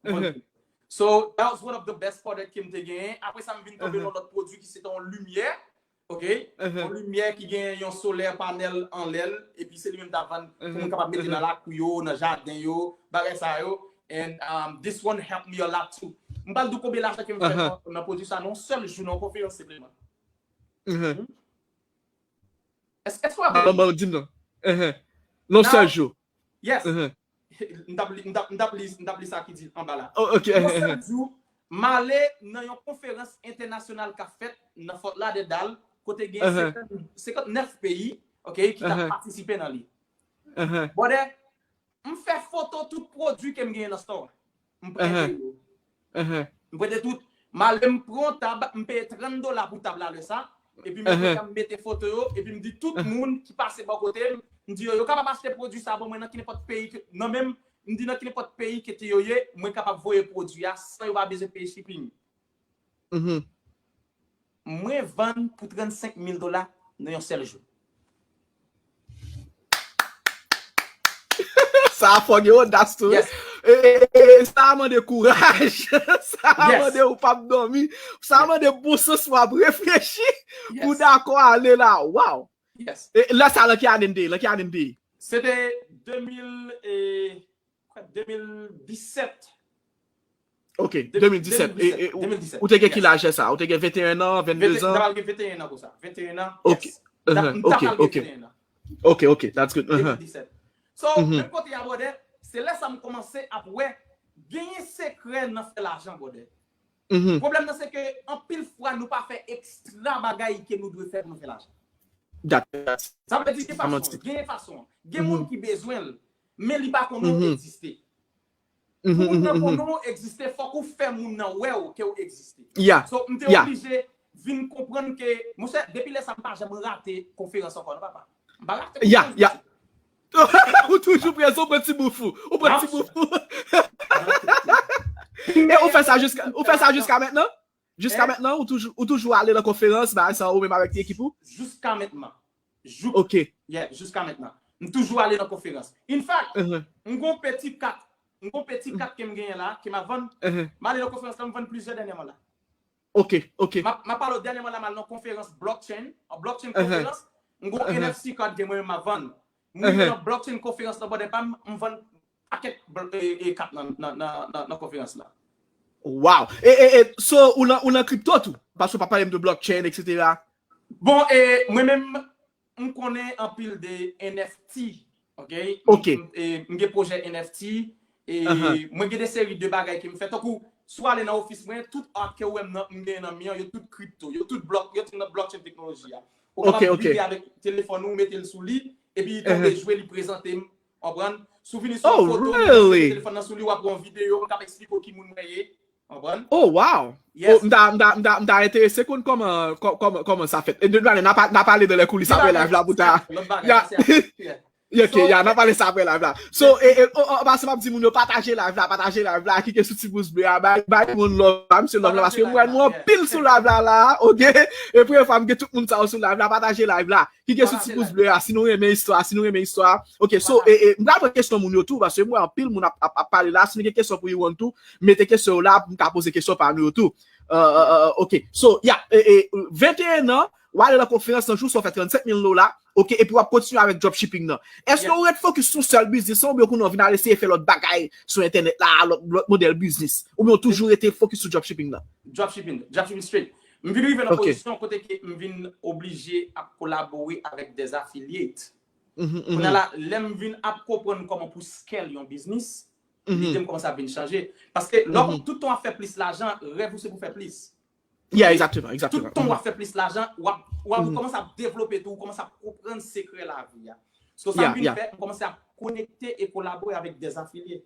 M vann kilòt. So, that was one of the best product ke m te genyen. Apre sa, m vin tonbe nan lòt pwodui ki se te yon limyè. Ok? Yon limyè ki gen yon solè panèl anlè l. Epi se li menm ta vann pou moun kapab mete nan lakou yo, nan jaden yo, bagay sa yo. And um, this one helped me a lot too. M pral di w konbyen lajan ke m fè nan- nan pwodui sa nan yon sèl jou, nan yon konferans senpleman. Mhm. Èske èske w ap Ban ban di m non. Mhm. Non sèl jou. Yes. Mhm. M t ap li- m t ap- m t ap li m t ap li sa ki di anba la. Oh, ok. Yon sèl jou, m ale nan yon konferans entènasyonal k ap fèt nan Fort Lauderdale, kote gen senkant- senkant nèf peyi, ok, ki t ap patisipe nan li. Mhm. Bòdè, m fè foto tout pwodui ke m genyen nan store a. M prente yo. Mhm. M prente tout. M ale m pran yon tab, m peye trant dola pou tab la lè sa. Epi m prete, m mete foto yo, epi m di tout moun ki pase bò kote m, m di yo, yo kapab achte pwodui sa ban mwen nan ki nenpòt peyi ke, nan menm, m di nan ki nenpòt peyi ke te yo ye, mwen kapab voye pwodui a san yo pa bezwen peye shipping. Mhm. Mwen vann pou trannsenk mil dola nan yon sèl jou. Sa a fò gen odas tou wi. E, e, e, e, sa a mande kouraj. Sa a mande ou p ap dòmi. Sa a mande bon sans w ap reflechi pou dakò ale la. Waw! E, lè sa a, lan ki ane n te ye? Lan ki ane n te ye? Se te de mil, e, de mil disèt. Ok, de mil disèt. E, e, ou, ou te gen ki laj lè sa a? Ou te gen venteyen an, vennde zan? M ta pral gen venteyen an konsa. Venteyen an, yes. M ta pral gen venteyen an. Ok, ok, that's good. De mil disèt. So, menm kote a, brother, se lè sa m kòmanse ap wè genyen sekrè nan fè lajan, brother. Pwoblèm nan se ke anpil fwa nou pa fè ekstra bagay ke nou dwe fè pou nou fè lajan. Sa vle di gen fason, genyen fason. Gen moun ki bezwen l, men li pa konnen w egziste. Pou moun nan konnen w egziste, fòk ou fè moun nan wè w ke w egziste. So, m te oblije vin konprann ke, monchè, depi lè sa a, m pa janm rate konferans ankò, non, papa. M pa rate konferans, mesye. Ou toujou prezan, ou pran ti bouf ou. Ou pran ti bouf ou. E ou fè sa jiska, ou fè sa jiska mentnan? Jiska mentnan, ou toujou, ou toujou ale nan konferans, bagay sa, ou menm avèk ti ekip ou? Jiska mentnan. Jou, yeah, jiska mentnan. M toujou ale nan konferans. In fact, m gon peti kat, m gon peti kat ke m genyen la, ke m ap vann. M ale nan konferans la, m vann plizyè dènyèman la. Ok, ok. M ap, m ap pale w dènyèman la, m al nan konferans blockchain, an blockchain konferans, m gon N F T card ke mwen menm m ap vann. M rive nan blockchain konferans nan bòdè pa m, m vann pakèt bl-, e, e, kat nan, nan, nan, nan, nan konferans la. Wow! E, e, e, so, ou nan, ou nan kripto tou? Paske w pa pale m de blockchain, et cetera. Bon, e, mwen menm, m konnen anpil de N F T, ok? Ok. M, m, e, m gen pwojè N F T, e mwen gen de seri de bagay ke m fè. Tankou, si w ale nan ofis mwen, tout art ke w wè m nan, m genyen nan mi an, yo tout kripto, yo tout blòk, yo tout nan blockchain teknoloji a. Ou kapab vide avèk telefòn ou, mete l sou li, epi li tonbe jwe, li prezante m, konprann? Si w vini sou yon foto, ou mete telefòn nan sou li, w ap wè yon videyo, m kab eksplike w ki moun mwen ye, konprann? Oh, wow! Yes. Oh, m ta, m ta, m ta, m ta enterese konn kòman, kò-, kòman, kòman sa fèt. E de, de, n a pa, n a pale de lè koulis apre live la pou ta. Lòt bagay, sa se, yeah. Ok, ya, n a pale sa apre live la. So, e, e, an, an pasan, m ap di moun yo pataje live la, pataje live la, klike sou ti pous ble a, bay, bay moun love la, misye love la, paske m wè nou anpil sou live la, la, ok? E premye fwa m gen tout moun sa yo sou live la, pataje live la, klike sou ti pous ble a, si nou renmen istwa, si nou renmen istwa. Ok, so, e, e, m pral pran kesyon moun yo tou, paske m wè anpil moun ap, ap, ap pale la, si nou gen kesyon pou Iwan tou, mete kesyon yo la, pou m ka poze kesyon pa nou yo tou. Euh, euh, euh, ok, so, ya, e, e, venteyen an, w ale nan konferans nan jou sa, w fè trannsenk mil dola, ok, epi w ap kontinye avèk dropshipping nan. Èske ou ret fokis sou sèl biznis lan, oubyen kounye a w vin al eseye fè lòt bagay sou entènèt la, lòt, lòt modèl biznis? Oubyen ou toujou rete fokis sou dropshipping nan? Dropshipping, dropshipping straight. M vin rive nan pozisyon kote ke m vin oblije ap kolabore avèk des affiliates. Kounye a la, lè m vin ap konprann kòman pou scale yon biznis, lide m kòmanse ap vin chanje. Paske lè w tout tan w ap fè plis lajan, rèv ou se pou fè plis. Yeah, egzakteman, egzakteman. Tout tan w ap fè plis lajan, w ap, w ap kòmanse ap devlope tou, ou kòmanse ap konprann sekrè lavi a. So, sa m vin fè, m kòmanse ap konekte e kolabore avèk des affiliés.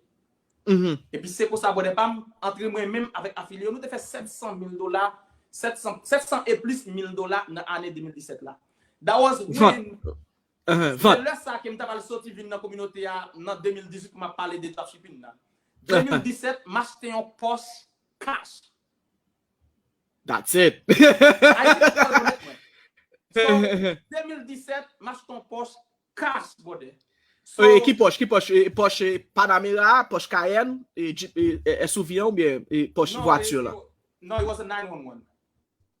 Epi se konsa, brother pa m, antre mwen menm avèk afilye yo, nou te fè sèt san mil dola, sèt san, sèt san e plis mil dola nan ane de mil disèt la. That was when, se lè sa ke m t ap al soti vin nan kominote a nan de mil dizuit pou m ap pale de dropshipping nan. De mil disèt, m achte yon Porsche cash. That's it. Ayiti pa rekonèt mwen. So, de mil disèt, m achte yon Porsche cash, brother. So, e ki Porsche? Ki Porsche? E, Porsche Panamera, Porsche Cayenne, e, Jeep, e, e, S U V an oubyen, e, Porsche vwati la? Non, it was a nine one one.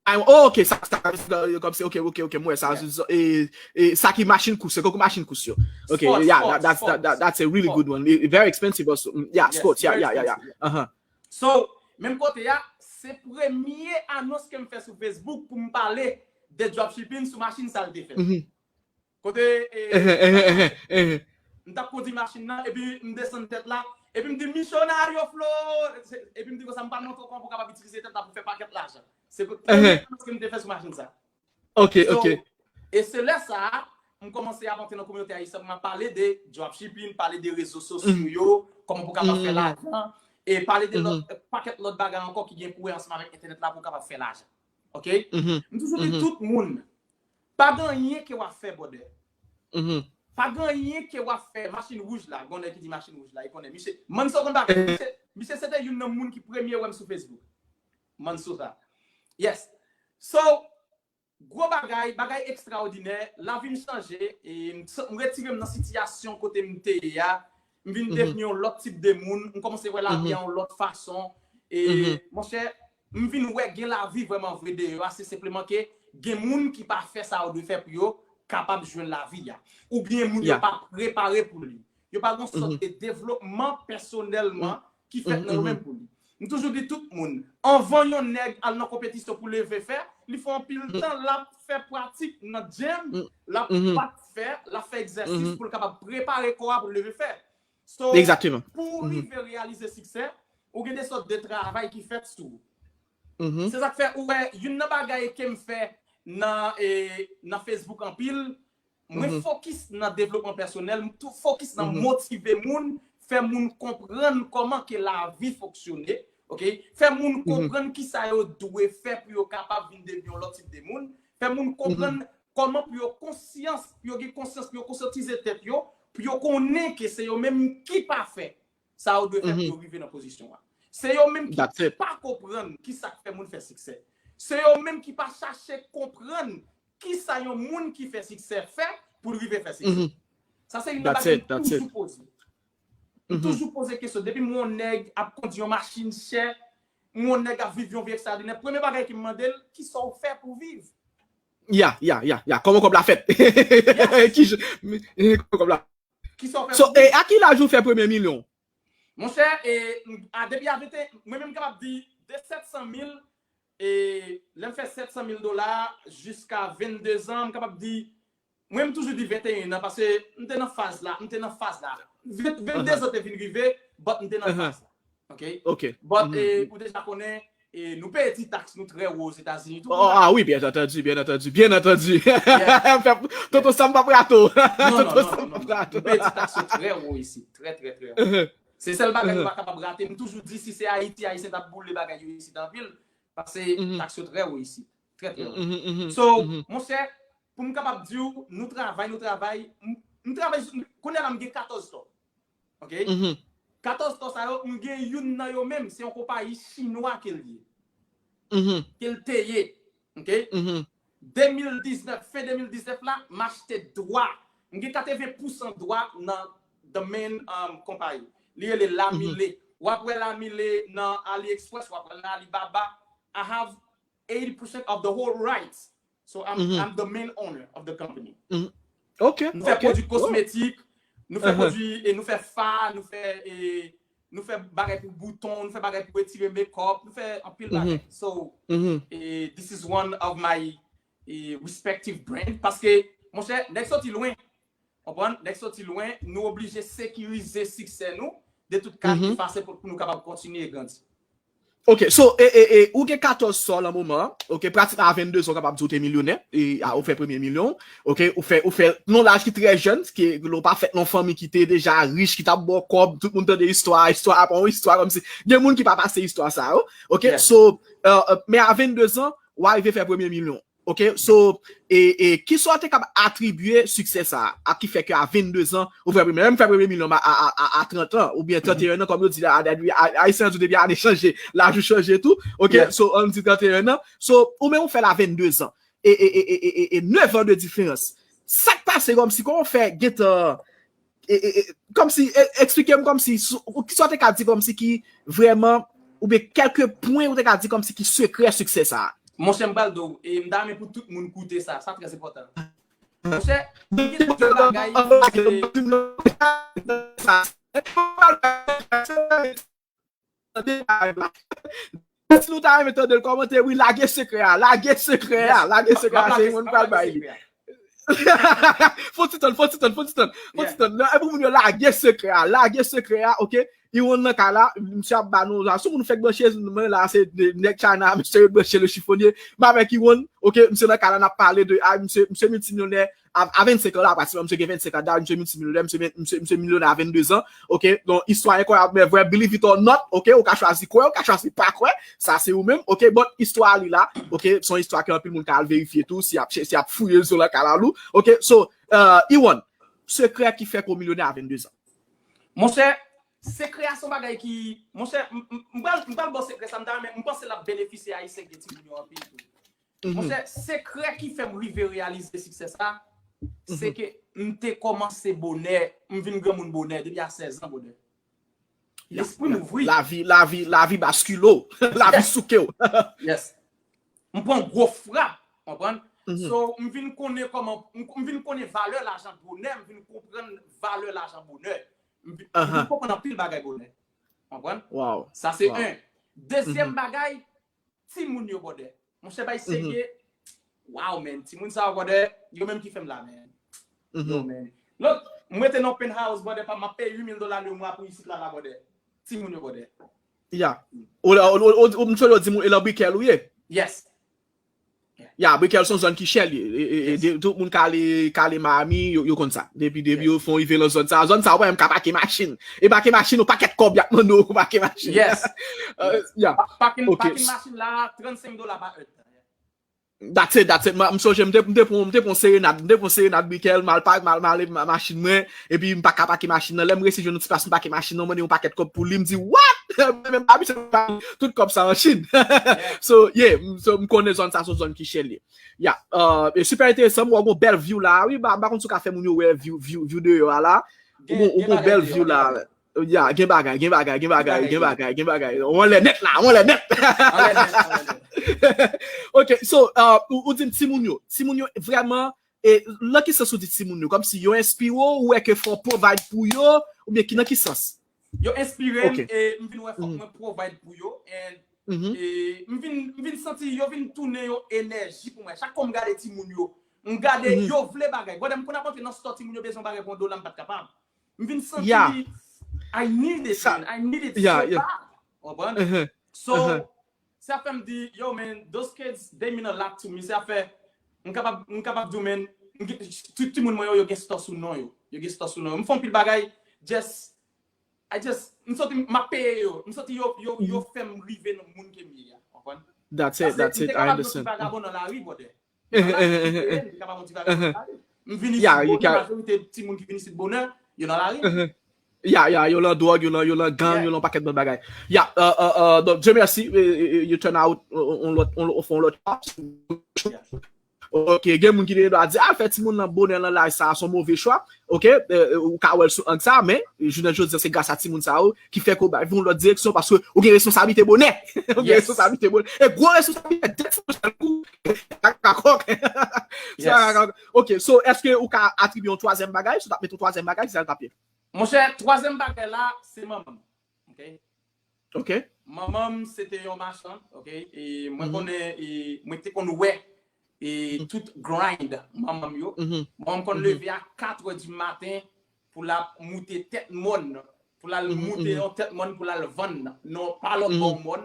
Ah, oh, ok, sa, sa, sa, kòmsi, ok, ok, ok, m wè sa, e, e, sa ki machin kous, se kòk machin kous yo. Ok, yeah, that, that's, that, that, that's a really good one. E, very expensive also. Mm, yeah, sports, yeah, yeah, yeah, yeah. Uh-huh. So, menm kote a, se premye anons ke m fè sou Facebook pou m pale de dropshipping sou machin sa l te fè. Kote, e, m t ap kondui machin nan, epi m desann tèt la, epi m di, "Misyonaryo Flo!" Epi m di konsa, "M pa montre w kòman pou w kapab itilize tèt la pou fè pakèt lajan." Se premye anons ke m te fè sou machin sa. Ok, ok. So, e se lè sa a, m kòmanse ap antre nan kominote ayisyen, m ap pale de dropshipping, pale de rezo sosyo yo, kòman pou w kapab fè lajan, e pale de lòt, pakèt lòt bagay ankò ki gen pou wè ansanm avèk entènèt la pou w kapab fè lajan. Ok? M toujou di tout moun, pa gen anyen ke w ap fè, brother. Pa gen anyen ke w ap fè. Machin wouj la, gon nèg ki di machin wouj la, li konnen. Misye, Manso konn bagay, misye, misye se te youn nan moun ki premye wè m sou Facebook. Manso sa. Yes. So, gwo bagay, bagay ekstraòdinè, lavi m chanje, e m, m retire m nan sitiyasyon kote m te ye a, m vin devni yon lòt tip de moun, m kòmanse wè lavi a yon lòt fason. E, monchè, m vin wè gen lavi vrèman vre deyò a, se senpleman ke gen moun ki pa fè sa yo dwe fè pou yo kapab jwenn lavi a. Oubyen moun yo pa prepare pou li. Yo pa gen sòt de devlopman pèsonèlman ki fèt nan yo menm pou li. M toujou di tout moun, anvan yon nèg al nan konpetisyon pou leve fè, li fè anpil tan l ap fè pratik nan gym, l ap bat fè, l ap fè egzèsis pou l kapab prepare kò a pou l leve fè. So, pou w rive reyalize siksè, ou gen de sòt de travay ki fèt sou ou. Se sa k fè ou wè youn nan bagay ke m fè nan, e, nan Facebook anpil, mwen fokis nan devlopman pèsonèl, m tou fokis nan motive moun, fè moun konprann kòman ke lavi fonksyone, ok? Fè moun konprann kisa yo dwe fè pou yo kapab vin devni yon lòt tip de moun, fè moun konprann kòman pou yo konsyans, pou yo gen konsyans, pou yo konsyantize tèt yo, pou yo konnen ke se yo menm ki pa fè sa yo dwe fè pou yo rive nan pozisyon an. Se yo menm ki pa konprann kisa k fè moun fè siksè. Se yo menm ki pa chache konprann kisa yon moun ki fè siksè fè pou l rive fè siksè. Sa se youn nan bagay m toujou poze. M toujou poze kesyon. Depi m wè yon nèg ap kondi yon machin chè, m wè yon nèg ap viv yon vi ekstradinè, premye bagay ke m mande l, kisa w fè pou w viv? Ya, ya, ya, ya. Kòman kòb la fèt? Ki jan, kòman kòb la fèt? Kisa w fè pou w viv? So, e, a ki laj ou fè premye milyon? Monchè, e, a, depi a venteyen, mwen menm m kapab di de sèt san mil, e, lè m fè sèt san mil dola jiska vennde zan, m kapab di, mwen m toujou di venteyen an, paske m te nan faz la, m te nan faz la. Vennde zan te vin rive, but m te nan faz la. Ok? Ok. But, e, ou deja konnen, e, nou peye ti taks nou trè wo Ozetazini tou. Oh, ah oui, bien entendu, bien entendu, bien entendu. Tonton Sam p ap rato. Tonton Sam p ap rato. Nou peye ti taks yo trè wo isit, trè, trè, trè wo. Se sèl bagay nou pa kapab rate. M toujou di si se Ayiti, Ayisyen t ap boule bagay yo isit anpil, paske taks yo trè wo isit. Trè, trè wo. So, monchè, pou m kapab di w, nou travay, nou travay, m, m travay, kounye a la m gen katòz tò. Ok? Katòz tò sa yo, m gen youn nan yo menm, se yon konpayi chinwa ke l ye. Ke l te ye. Ok? De mil diznèf, fen de mil diznèf la, m achte dwa. M gen katreven pousan dwa nan the main, um, konpayi. Li rele Lamile. W ap wè Lamile nan AliExpress, w ap wè l nan Alibaba. I have eighty percent of the whole rights. So I'm, I'm the main owner of the company. Ok. Nou fè pwodui kosmetik, nou fè pwodui, e nou fè fa, nou fè, e, nou fè bagay pou bouton, nou fè bagay pou retire makeup, nou fè anpil bagay. So, e, this is one of my, e, respective brand. Paske, monchè, nèg soti lwen. Konprann? Nèg soti lwen, nou oblije sekirize siksè nou de tout kalite fason pou, pou nou kapab kontinye grandi. Ok, so, e, e, e, ou gen katòz sò nan moman an, ok, pratikman a vennde zan ou kapab di ou te milyonè, e, a, ou fè premye milyon, ok, ou fè, ou fè, nan laj ki trè jèn, ke ou pa fèt nan fanmi ki te deja rich, ki t ap ba w kòb, tout moun tande istwa, istwa a pa yon istwa kòmsi, gen moun ki pa pase istwa sa yo, ok, so, e, e, men a vennde zan, ou arive fè premye milyon. Ok, so, e, e, kisa w te kab atribye siksè sa a, a ki fè ke a vennde zan, ou fè premye, menm fè premye milyon a, a, a, a trant an, oubyen tranteyen an, kòm yo di la, a, a, Ayisyen an di w depi ane chanje, laj ou chanje tou, ok, so, ann di tranteyen an, so, ou menm ou fè l a vennde zan, e, e, e, e, e, e, nèf an de diferans. Sa k pase kòmsi, kòman w fè gentan, e, e, e, kòmsi, e, eksplike m kòmsi, sou, ou, kisa w te ka di kòmsi ki vrèman, oubyen kèlke pwen ou te ka di kòmsi ki sekrè siksè sa a? Monchè, m pral di w, e m ta renmen pou tout moun koute sa, sa trè enpòtan. Monchè, gen de bagay, se, Si nou ta renmen tande l kòmante, wi, lage sekrè a, lage sekrè a, lage sekrè a, se yon moun pral bay li. Fon ti tann, fon ti tann, fon ti tann, fon ti tann. Nan, e pou moun yo lage sekrè a, lage sekrè a, ok? Iwon nan kay la, misye ap ba nou la. Si moun fèk branche, mwen la, se nèg China, misye yo branche le chiffonnier. Mwen avèk Iwon, ok? Misye nan kay la, n ap pale de, a, misye, misye miltimilyonè, a, a vennsenk an la, pratikman, misye gen vennsenk an, dayè, misye miltimilyonè, misye, misye, misye milyonè a vennde zan, ok? Donk, istwa enkwayab, men vrè, believe it or not, ok? Ou ka chwazi kwè, ou ka chwazi pa kwè, sa se ou menm, ok? But, istwa li la, ok? Se yon istwa ke anpil moun ka al verifye tou, si y ap, si y ap fouye zo nan kay la, ok? So, uh, Iwon, sekrè ki fè ke w milyonè a vennde zan. Monchè, sekrè a se yon bagay ki, monchè, m, m, m pral, m pral ba w sekrè sa, m ta renmen, m panse l ap benefisye Ayisyen ki gen timoun yo anpil tou. Monchè, sekrè ki fè m rive reyalize siksè sa, se ke m te kòmanse bonè, m vin granmoun bonè, depi a sèz an, bonè. Lespri m ouvri. Lavi, lavi, lavi baskile w. Lavi souke w. Yes. M pran gwo frap, konprann? So, m vin konnen kòman, m vin konnen valè lajan bonè, m vin konprann valè lajan bonè. M vin konprann anpil bagay bonè. Konprann? Sa se en. Dezyèm bagay, timoun yo, brother. Monchè, bay serye. Wow, man. Timoun sa yo, brother, yo menm ki fè m la, man. Yo, man. Lòt, m rete nan penthouse, brother, pa m ap peye uit mil dola le mwa pou isit la, la, brother. Timoun yo, brother. Ya. Ou la, ou, ou, ou, m swe yo di moun, e lan Brickell ou ye? Yes. Ya, Brickell se yon zòn ki chè li ye. E, e, e, tout moun k ale, k ale Miami, yo, yo konn sa. Depi, depi yo fon rive lan zòn sa. Zòn sa, ou pa menm ka pake machin. E pake machin, ou pakèt kòb y ap mande w pou pake machin. Yes. Ya. Pake, pake machin la, trannsenk dola pa è. That's it, that's it. M sonje, m te, m te pran, m te pran serenad, m te pran serenad Brickell, m al pa, m al, m al ale machin mwen, epi m pa ka pake machin nan. Lè m resi jwenn yon ti plas, m pake machin nan, m mande yon pakèt kòb pou li, m di, what? Mwen menm pa abitye tout kòb sa an Chin. So, yeah, m, so, m konnen zòn sa, se yon zòn ki chè li ye. Ya, e super enteresan, m wè w gen yon bèl view la, wi, m pa konn si w ka fè moun yo wè view, view, view deyò a la. Ou gen, ou gen yon bèl view la. Ya, gen bagay, gen bagay, gen bagay, gen bagay, gen bagay. Ou anlè nèt la, ou anlè nèt. Ok, so, ou di m timoun yo. Timoun yo vrèman, e nan ki sans ou di timoun yo? Kòmsi yo enspire w, ou wè ke fò w provide pou yo, oubyen ki nan ki sans? Yo enspire m, e m vin wè fòk mwen provide pou yo, and e m vin, m vin santi yo vin tounen yon enèji pou mwen. Chak fwa m gade timoun yo, m gade yo vle bagay. Brother, m konn ap antre nan store, timoun yo bezwen bagay pou yon dola, m pa t kapab. M vin santi I need it, man. I need it so bad. Konprann? So, sa fè m di, yo, man, those kids, they mean a lot to me. Sa fè, m kapab, m kapab di w, man, tout timoun mwen yo, yo gen store sou non yo. Yo gen store sou non yo. M fè anpil bagay, just, I just, m santi m ap peye yo. M santi yo, yo, yo fè m rive nan moun ke m ye a. Konprann? That's it, that's it, I understand. Vagabon nan lari, brother. M vin isit bonè, majorite timoun ki vin isit bonè, yo nan lari. Ya, ya, yo lan dwòg, yo lan, yo lan gang, yo lan pakèt lòt bagay. Ya, donk, Dieu merci, you turn out on lòt, on fè on lòt. Ok, gen moun ki te dwa di, al fè timoun lan bonè lan laj sa, se yon move chwa. Ok, ou ka wè l sou ang sa, men jounen jodi a se gras a timoun sa yo ki fè ke w bay yon lòt direksyon paske ou gen responsablite bonè. Ou gen responsablite bonè. E gwo responsablite, dèt fò chal kou. Kakakòk. Ok, so, èske ou ka atribye yon twazyèm bagay? Si w t ap mete yon twazyèm bagay, ki sa l t ap ye? Monchè, twazyèm bagay la, se manman m. Ok? Ok. Manman m, se te yon machann, ok? E mwen konnen, e mwen te konn wè e tout grind manman m yo. Manman m konn leve a kat è di maten pou l ap moute tèt mòn, pou l al moute yon tèt mòn pou l al vann nan pa lòt bò mòn.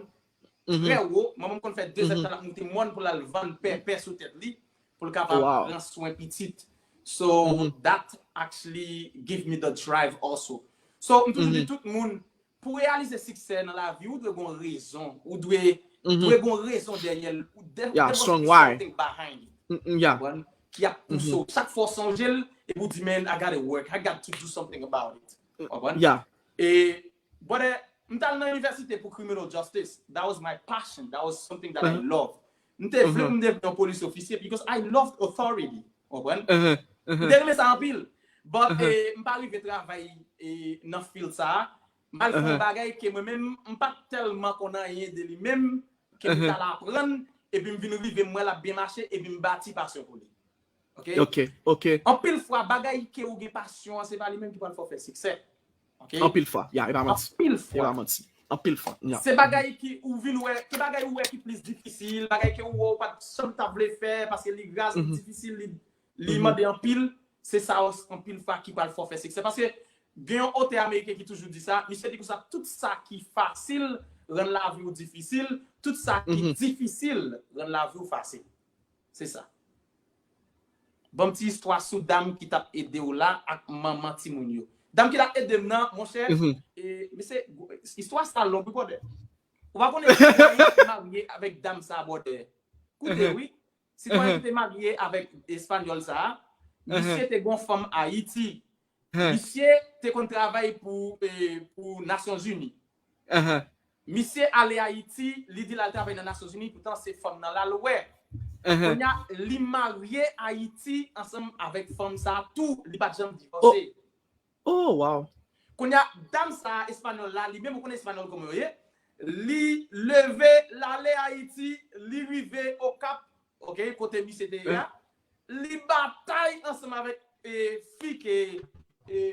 Trè wo, manman m konn fè de zèdtan l ap moute mòn pou l al vann pèpè sou tèt li, pou l kapab pran swen pitit. So, that actually give me the drive also. So, m toujou di tout moun, pou reyalize siksè nan lavi, ou dwe gon rezon. Ou dwe, dwe gon rezon dèyè l. Ou dwe, there must be something behind it. Konprann? Ki ap pouse w. Chak fwa w sonje l, epi w di, man, I gotta work. I got to do something about it. Konprann? E, brother, m t al nan inivèsite pou criminal justice. That was my passion. That was something that I love. M te vle pou m devni yon polis ofisye because I loved authority. Konprann? M te renmen sa anpil. But, e, m pa rive travay, e, nan field sa a. M al fè yon bagay ke mwen menm, m pa t tèlman konn anyen de li menm, ke m t al aprann, epi m vin rive, m wè l ap byen mache, epi m bati pasyon pou li. Ok? Ok, ok. Anpil fwa, bagay ke ou gen pasyon an, se pa li menm ki pral fè w fè siksè. Ok? Anpil fwa, ya, e pa manti. Anpil fwa. E pa manti. Anpil fwa, ya. Se bagay ki ou vin wè, ki bagay ou wè ki plis difisil, bagay ke ou wè ou pa t janm t ap vle fè, paske li raz, li difisil, li, li mande anpil, se sa anpil fwa ki pral fè w fè siksè. Paske gen yon otè ameriken ki toujou di sa, misye di konsa, tout sa ki fasil rann lavi w difisil, tout sa ki difisil rann lavi w fasil. Se sa. Ban m ti istwa sou dam ki t ap ede w la ak manman timoun yo. Dam ki t ap ede m nan, monchè, e, mesye, istwa sa long wi, brother. Ou pa konnen ki te marye avèk dam sa, brother. Koute, wi. Sitwayen ki te marye avèk espanyòl sa a, misye te gon fanm Ayiti. Misye te konn travay pou, e, pou Nasyonzini. Misye ale Ayiti, li di l al travay nan Nasyonzini, poutan se fanm nan l al wè. Kounye a, li marye Ayiti ansanm avèk fanm sa a tou, li pa t janm divòse. Oh, wow. Kounye a, dam sa a, espanyòl la, li menm ou konnen espanyòl kòman yo ye, li leve, l ale Ayiti, li rive Okap, ok, kote misye te ye a, li batay ansanm avèk e, fi ke e,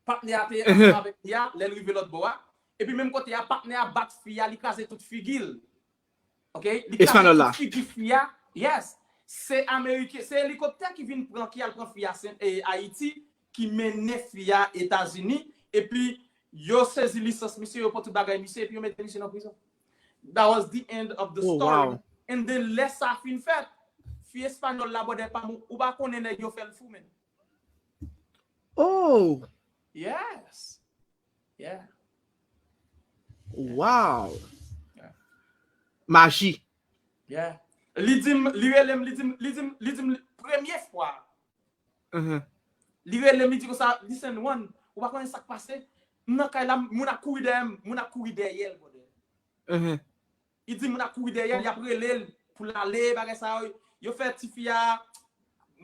patnè a te ansanm avèk li a, lè l rive lòt bò a. Epi menm kote a, patnè a bat fi a, li kraze tout figi l. Ok? Li kraze tout figi fi a. Yes. Se Ameriken, se elikoptè ki vin pran, ki al pran fi a Sen, e, Ayiti, ki mennen fi a Etazini. Epi yo sezi lisans misye, yo pran tout bagay misye, epi yo mete misye nan prizon. That was the end of the story. And then lè sa fin fèt, fi espanyòl la, brother pa m, ou pa konnen nèg yo fè l fou, men. Oh! Yes. Yeah. Wow! Maji. Yeah. Li di m, li rele m, li di m, li di m, li di m premye fwa. Li rele m, li di konsa, listen, Juan, ou pa konnen sa k pase? M nan kay la, moun ap kouri dèyè m, moun ap kouri dèyè l, brother. Li di moun ap kouri dèyè l, y ap rele l pou l ale, bagay sa yo. Yo fè tifi a,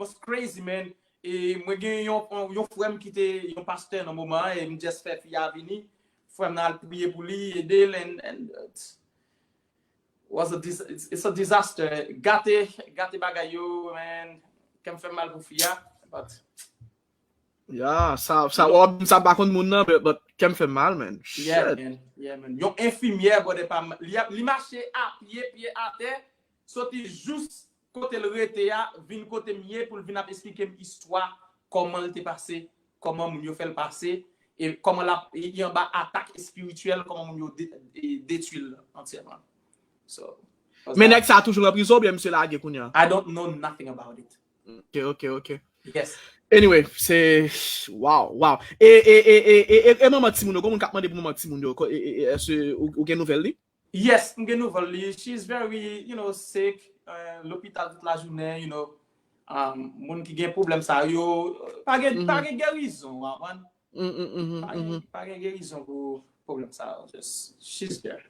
was crazy, man. E mwen gen yon, yon, yon frè m ki te yon pastè nan moman an, e m just fè fi a vini. Frè m nan al priye pou li, ede l, and, and uh, was a dis it's, it's a disaster. Gate, gate bagay yo, man. Kè m fè mal pou fi a, but Yeah, sa sa wap sa pa konn moun nan, but, but kè m fè mal, man. Yeah, man. Yeah, man. Yon enfimyè, brother pa m, li, ap- li mache a pye, pye atè, soti jous kote l rete a, vin kote m ye pou l vin ap esplike m istwa, kòman l te pase, kòman moun yo fè l pase, e kòman l ap, li anba atak espirityèl, kòman moun yo de- e detwi l antyèman. So, Men nèg sa toujou nan prizon oubyen misye lage kounye a? I don't know nothing about it. Ok, ok, ok. Yes. Anyway, se wow, wow. E e e e e e, e manman timoun yo, gon moun k ap mande pou manman timoun yo. Ko- e- e- e- Èske ou, ou gen nouvèl li? Yes, m gen nouvèl li. She's very, you know, sick. Uh, lopital tout la jounen, you know. Um, moun ki gen pwoblèm sa yo, pa gen, pa gen gerizon, w konprann? Mm, mm, mm, Pa mm. gen, pa gen gerizon pou pwoblèm sa yo. Just, she's there.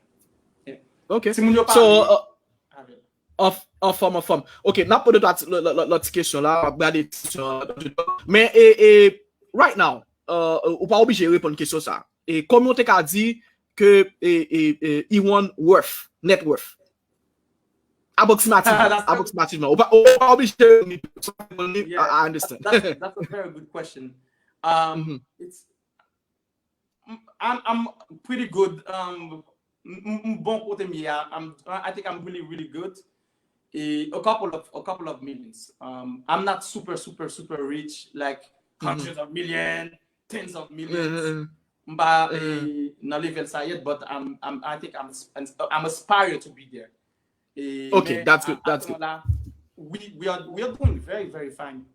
Ok. Timoun yo pa So, vle uh, avè l. Anf- Anfòm, anfòm. Ok, n ap poze lòt ti- lòt- lòt- lòt ti kesyon la, m ap gade ti kesyon an. Men, e, e, right now, uh, ou pa oblije reponn kesyon sa. E kòman w te ka di ke e, e, e, Iwan worth, net worth? Apwoksimativman, That's a- apwoksimativman. Ou pa, ou pa oblije reponn li, I, Yeah, I understand. That's, that's a very good question. Um, Mhm. It's I'm, I'm pretty good. Um, m- m- m bon kote m ye a. I'm, I think I'm really, really good. A, a couple of, a couple of millions. Um, I'm not super, super, super rich, like hundreds of millions, tens of millions. Mm, M pa eh, nan level sa yet, but I'm, I'm, I think I'm, I'm aspire to be there. Eh, Okay, men that's a- good, that's good. Aktyèlman la, we, we are, we are doing very, very fine.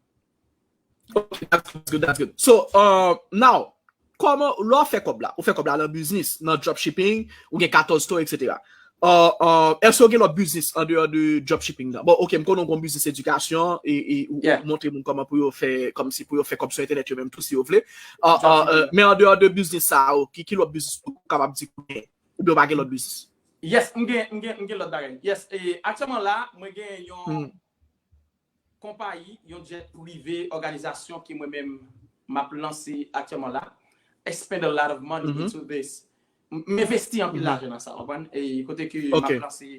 Okay, that's good, that's good. So, uh, now, kòman, lè w fè kòb la, ou fè kòb la nan biznis, nan dropshipping, ou gen katòz store, et cetera. Uh, uh, èske w gen lòt biznis an deyò de dropshipping nan? Bon, ok, m konnen w gen yon biznis edikasyon e, e ou, ou montre moun kòman pou yo fè, kòmsi pou yo fè kòb sou entènèt yo menm tou si yo vle. Uh, uh, uh, men an deyò de biznis sa yo, ki, ki lòt biznis ou kapab di ou gen? Oubyen w pa gen lòt biznis? Yes, m gen, m gen, m gen lòt bagay. Yes, e aktyèlman la, mwen gen yon konpayi, yon jet prive, òganizasyon ke mwen menm m ap lanse aktyèlman la. I spend a lot of money into this. M m envesti anpil lajan nan sa, w konprann? E kote ke m ap Ok. Lanse,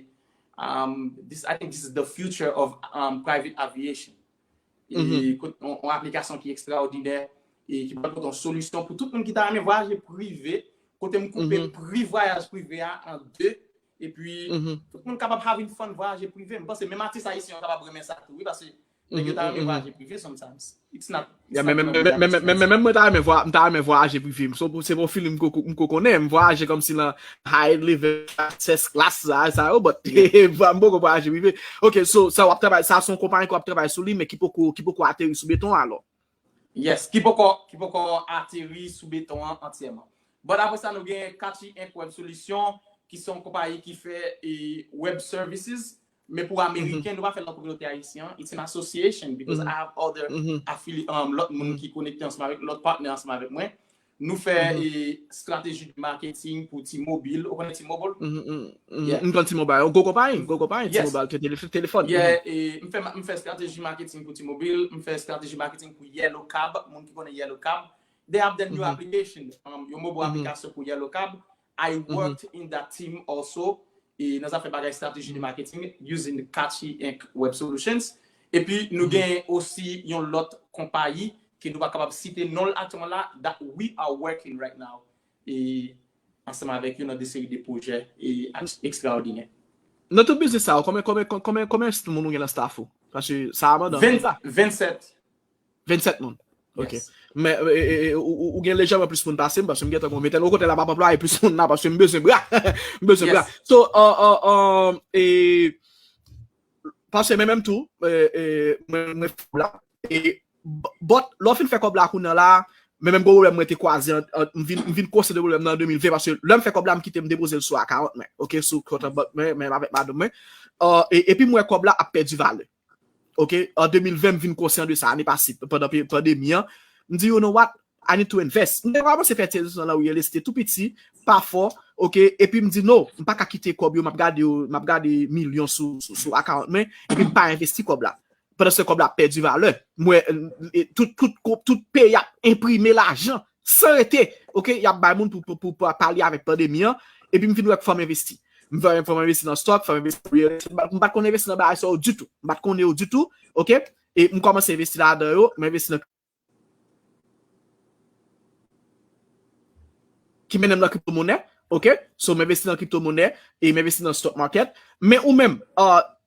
um, this, I think this is the future of um, private aviation. E kote yon, yon aplikasyon ki ekstraòdinè e ki pral pote yon solisyon pou tout moun ki ta renmen vwayaje prive, kote m koupe pri vwayaj prive a an de, epi tout moun kapab having fun vwayaje prive. M panse menm atis ayisyen yo kapab renmen sa tou, wi, paske nèg yo ta renmen vwayaje prive sometimes. It's not, it's Ya, not men men- gonna men- be men- that men- men- men- expensive. men mwen ta renmen vwa- m ta renmen vwayaje prive. M so- se yon feeling m ko- m ko konnen. M vwayaje kòmsi nan high level access class sa, sa yo, but m poko vwayaje prive. Ok, so sa w ap travay, sa se yon konpayi ke w ap travay sou li, men ki poko, ki poko ateri sou beton alò. Yes, ki poko, ki poko ateri sou beton an antyèman. But apre sa, nou gen Kachi Inc Web Solution, ki se yon konpayi ki fè e, web services, men pou Ameriken, nou pa fè l nan kominote ayisyen an. It's an association because I have other affili- um, lòt moun ki konekte ansanm avèk, lòt patnè ansanm avèk mwen. Nou fè e, strateji de marketing pou T-Mobile. Ou konnen T-Mobile? M konn T-Mobile. Gwo konpayi, gwo konpayi. T-Mobile, telefòn. Yeah, e, m fè, m fè strateji marketing pou T-Mobile, m fè strateji marketing pou Yellow Cab, moun ki konnen Yellow Cab. They have the new application, um, yon mobile application pou Yellow Cab. I worked in that team also, e nan zafè bagay strateji de marketing, using the Catchy Inc Web Solutions. Epi nou gen osi yon lòt konpayi ke nou pa kapab site non l aktyèlman la, that we are working right now. E ansanm avèk yo nan de seri de pwojè e ekstraòdinè. Nan tout biznis sa yo, konbyen konbyen konbyen konbyen moun ou gen nan staff ou? Paske sa a mandan anpil la. Vennsèt. Vennsèt moun. Ok. Men ou gen lejèman plis moun pase m, paske m gentan gon ventèn. Okontrè la, m ap anplwaye plis moun la, paske m bezwen bra. M bezwen bra. So, paske men menm tou, mwen fè kòb la. But, lè w fin fè kòb la kounye a la, men menm gwo pwoblèm mwen te kwaze, m vin, m vin konsyan de pwoblèm nan de mil ven, paske lè m fè kòb la, m kite m depoze l sou account mwen, ok, sou kont an bank mwen, menm avèk madanm mwen. Epi m wè kòb la ap pèdi valè. Ok, an de mil ven, m vin konsyan de sa, ane pase, pandan pandemi an. M di, you know what? I need to invest. M te kòmanse fè ti envestisman nan real estate tou piti, pa fò, ok, epi m di, no, m pa ka kite kòb yo, m ap gade yo, m ap gade milyon sou, sou, sou account mwen, epi m pa envesti kòb la. Pandan se kòb la ap pèdi valè. M wè, tout, tout, tout peyi ap enprime lajan san rete. Ok, y ap bay moun pou, pou, pou, pou pale avèk pandemi an. Epi m vin wè k fò m envesti. M fè, fò m envesti nan stock, fò m envesti nan real estate. M pa t konn envesti nan bagay sa yo ditou. M pa t konnen yo ditou. Ok, e m kòmanse envesti ladan yo. M envesti nan ki mennen m nan kriptomonè. Ok, so m envesti nan kriptomonè e m envesti nan stock market. Men ou menm,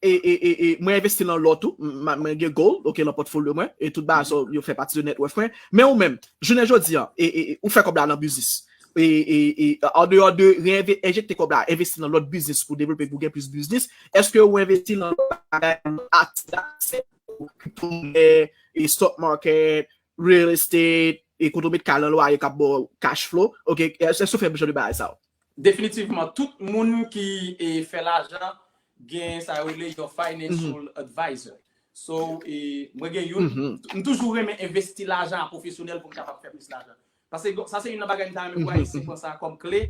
e, e, e, e, mwen envesti nan lò tou, mwen gen gold, ok, nan pòtfolyo mwen, e tout bagay sa yo fè pati de net worth mwen. Men ou menm, jounen jodi an, e, e, e, ou fè kòb la nan biznis. E, e, e, an deyò de reenjekte kòb la, envesti nan lòt biznis pou devlope, pou gen plis biznis, èske ou envesti nan lòt bagay, lòt akti, kriptomonè, e stock market, real estate, e kote w met kay lan lwaye k ap ba w cash flow. Ok, èske w fè jan de bagay sa yo? Definitivman, tout moun ki e, fè lajan gen sa yo rele your financial advisor. So, e, mwen gen youn, m toujou renmen envesti lajan an pwofesyonèl pou m kapab fè plis lajan. Paske sa se youn nan bagay m ta renmen pou Ayisyen pran sa kòm kle.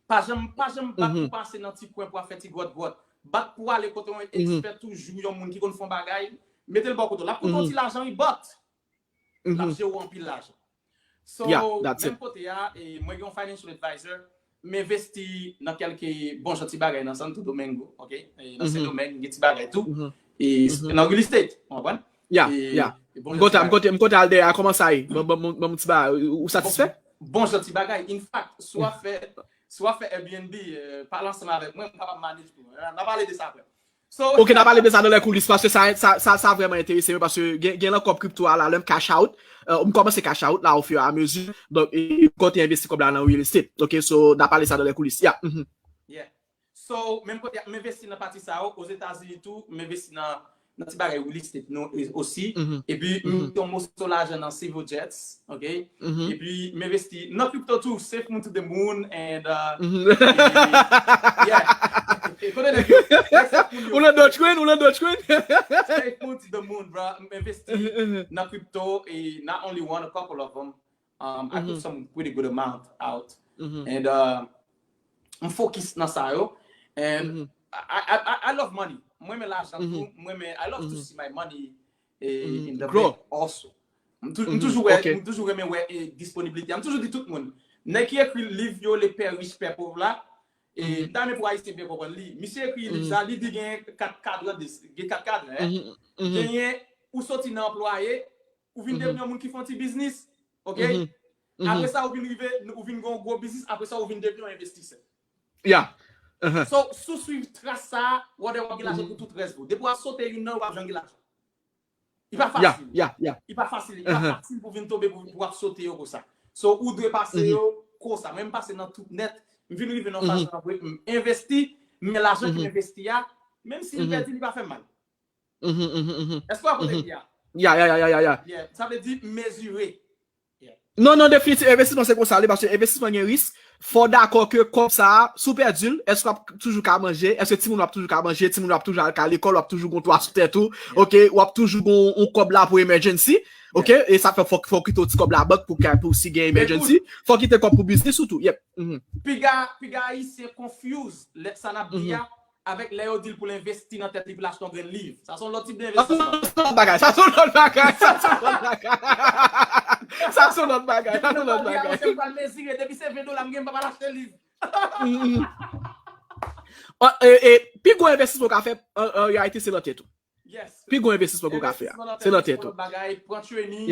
Pa janm, pa janm bat pou pase nan ti kwen pou ap fè ti gwòt gwòt. Bat pou ale kote yon ekspè toujou, yon moun ki konn fè yon bagay, mete l bò kote w. L ap koute yon ti lajan wi, but l ap jere w anpil lajan. So, menm kote a, e, mwen gen yon financial advisor, m envesti nan kèlke bon jan ti bagay nan Santo Domingo, ok? E, nan Sendomeng, gen ti bagay tou. E, nan real estate, w konprann? Yeah, yeah. M kontan, m kontan, m kontan al dèyè a, kòman sa ye? Ban m ti bagay, ou satisfè? Bon jan ti bagay. In fact, si w ap fè, si w ap fè Airbnb, e, pale ansanm avèk mwen, m kapab manage pou ou. N a pale de sa apre. So, ok, n a pale de sa nan lè koulis, paske sa, sa, sa, sa vrèman enterese mwen, paske gen, gen nan kòb kripto a la, lè m cash out, e, m kòmanse cash out la, au fur et à mesure, donk, e, m konte envesti kòb la nan real estate. Ok, so, n a pale sa nan lè koulis. Yeah. Yeah. So, menm kote a, m envesti nan pati sa yo, Ozetazini tou, m envesti nan, nan ti bagay real estate nou e, osi. Epi, m mete yon moso lajan nan Civil Jets, ok? Epi, m envesti nan crypto tou, safe moon to the moon, and, uh, e, yeah. E, konnen nèg yo, safe moon yo. Ou nan Dogecoin, ou nan Dogecoin? Safe moon to the moon, bro. M envesti nan crypto, e not only one, a couple of them. Um, I put some pretty good amount out. And, uh, m focus nan sa yo. And I, I, I, I love money. Mwen renmen lajan tou. Mwen renmen, I love to see my money, e, in the bank also. M tou-, m toujou wè, m toujou renmen wè, e, disponibilite. M toujou di tout moun, nèg ki ekri liv yo, Le Père Riche, Père Pauvre la, e, m ta renmen pou Ayisyen byen konprann li. Misye ekri liv sa, li di gen kat kadran, gen kat kadran, en. Genyen, ou soti nan anplwaye, ou vin devni yon moun ki fè yon ti biznis, ok? Apre sa, ou vin rive, ou vin gen yon gwo biznis, apre sa, ou vin devni yon envestisè. Yeah. So, si w swiv tras sa, w ap gen lajan pou tout rès vi w. Depi w ap sote youn nan yo, w ap janm gen lajan. Li pa fasil. Li pa fasil, li pa fasil pou vin tonbe pou, pou w ap sote yo konsa. So, ou dwe pase yo konsa. Mwen, m pase nan tout nèt, m vin rive nan fason apre, m envesti, men lajan ki m envesti a, menm si m pèdi, li pa fè m mal. Èske w konprann sa? Ya, ya, ya, ya, ya, ya. Sa vle di mezire. Non, non, definitif, envestisman se konsa li, paske envestisman gen risk. Fò w dakò ke kòb sa a, si w pèdi l, èske w ap toujou ka manje? Èske timoun w ap toujou ka manje? Timoun w ap toujou al ka lekòl, w ap toujou gon twa sou tèt ou, ok? W ap toujou gon yon kòb la pou emergency, ok? E sa fè fò, fò w kite yon ti kòb labank pou, pou si gen emergency. Fò w kite kòb pou biznis ou tou, yep. Piga, piga Ayisyen confuse lè sa n ap di a, avèk lè yo di l pou l envesti nan tèt li pou l achte yon grenn liv. Sa se yon lòt tip de envestisman. Sa se yon lòt bagay. Sa se yon lòt bagay. Sa se yon lòt bagay. Sa se yon lòt bagay. Sa se yon lòt bagay. Depi se ven dola m gen, m pa pral achte liv. E, e, pi gwo envestisman w ka fè an reyalite se nan tèt ou. Pi gwo envestisman ke w ka fè a se nan tèt ou. Pran training,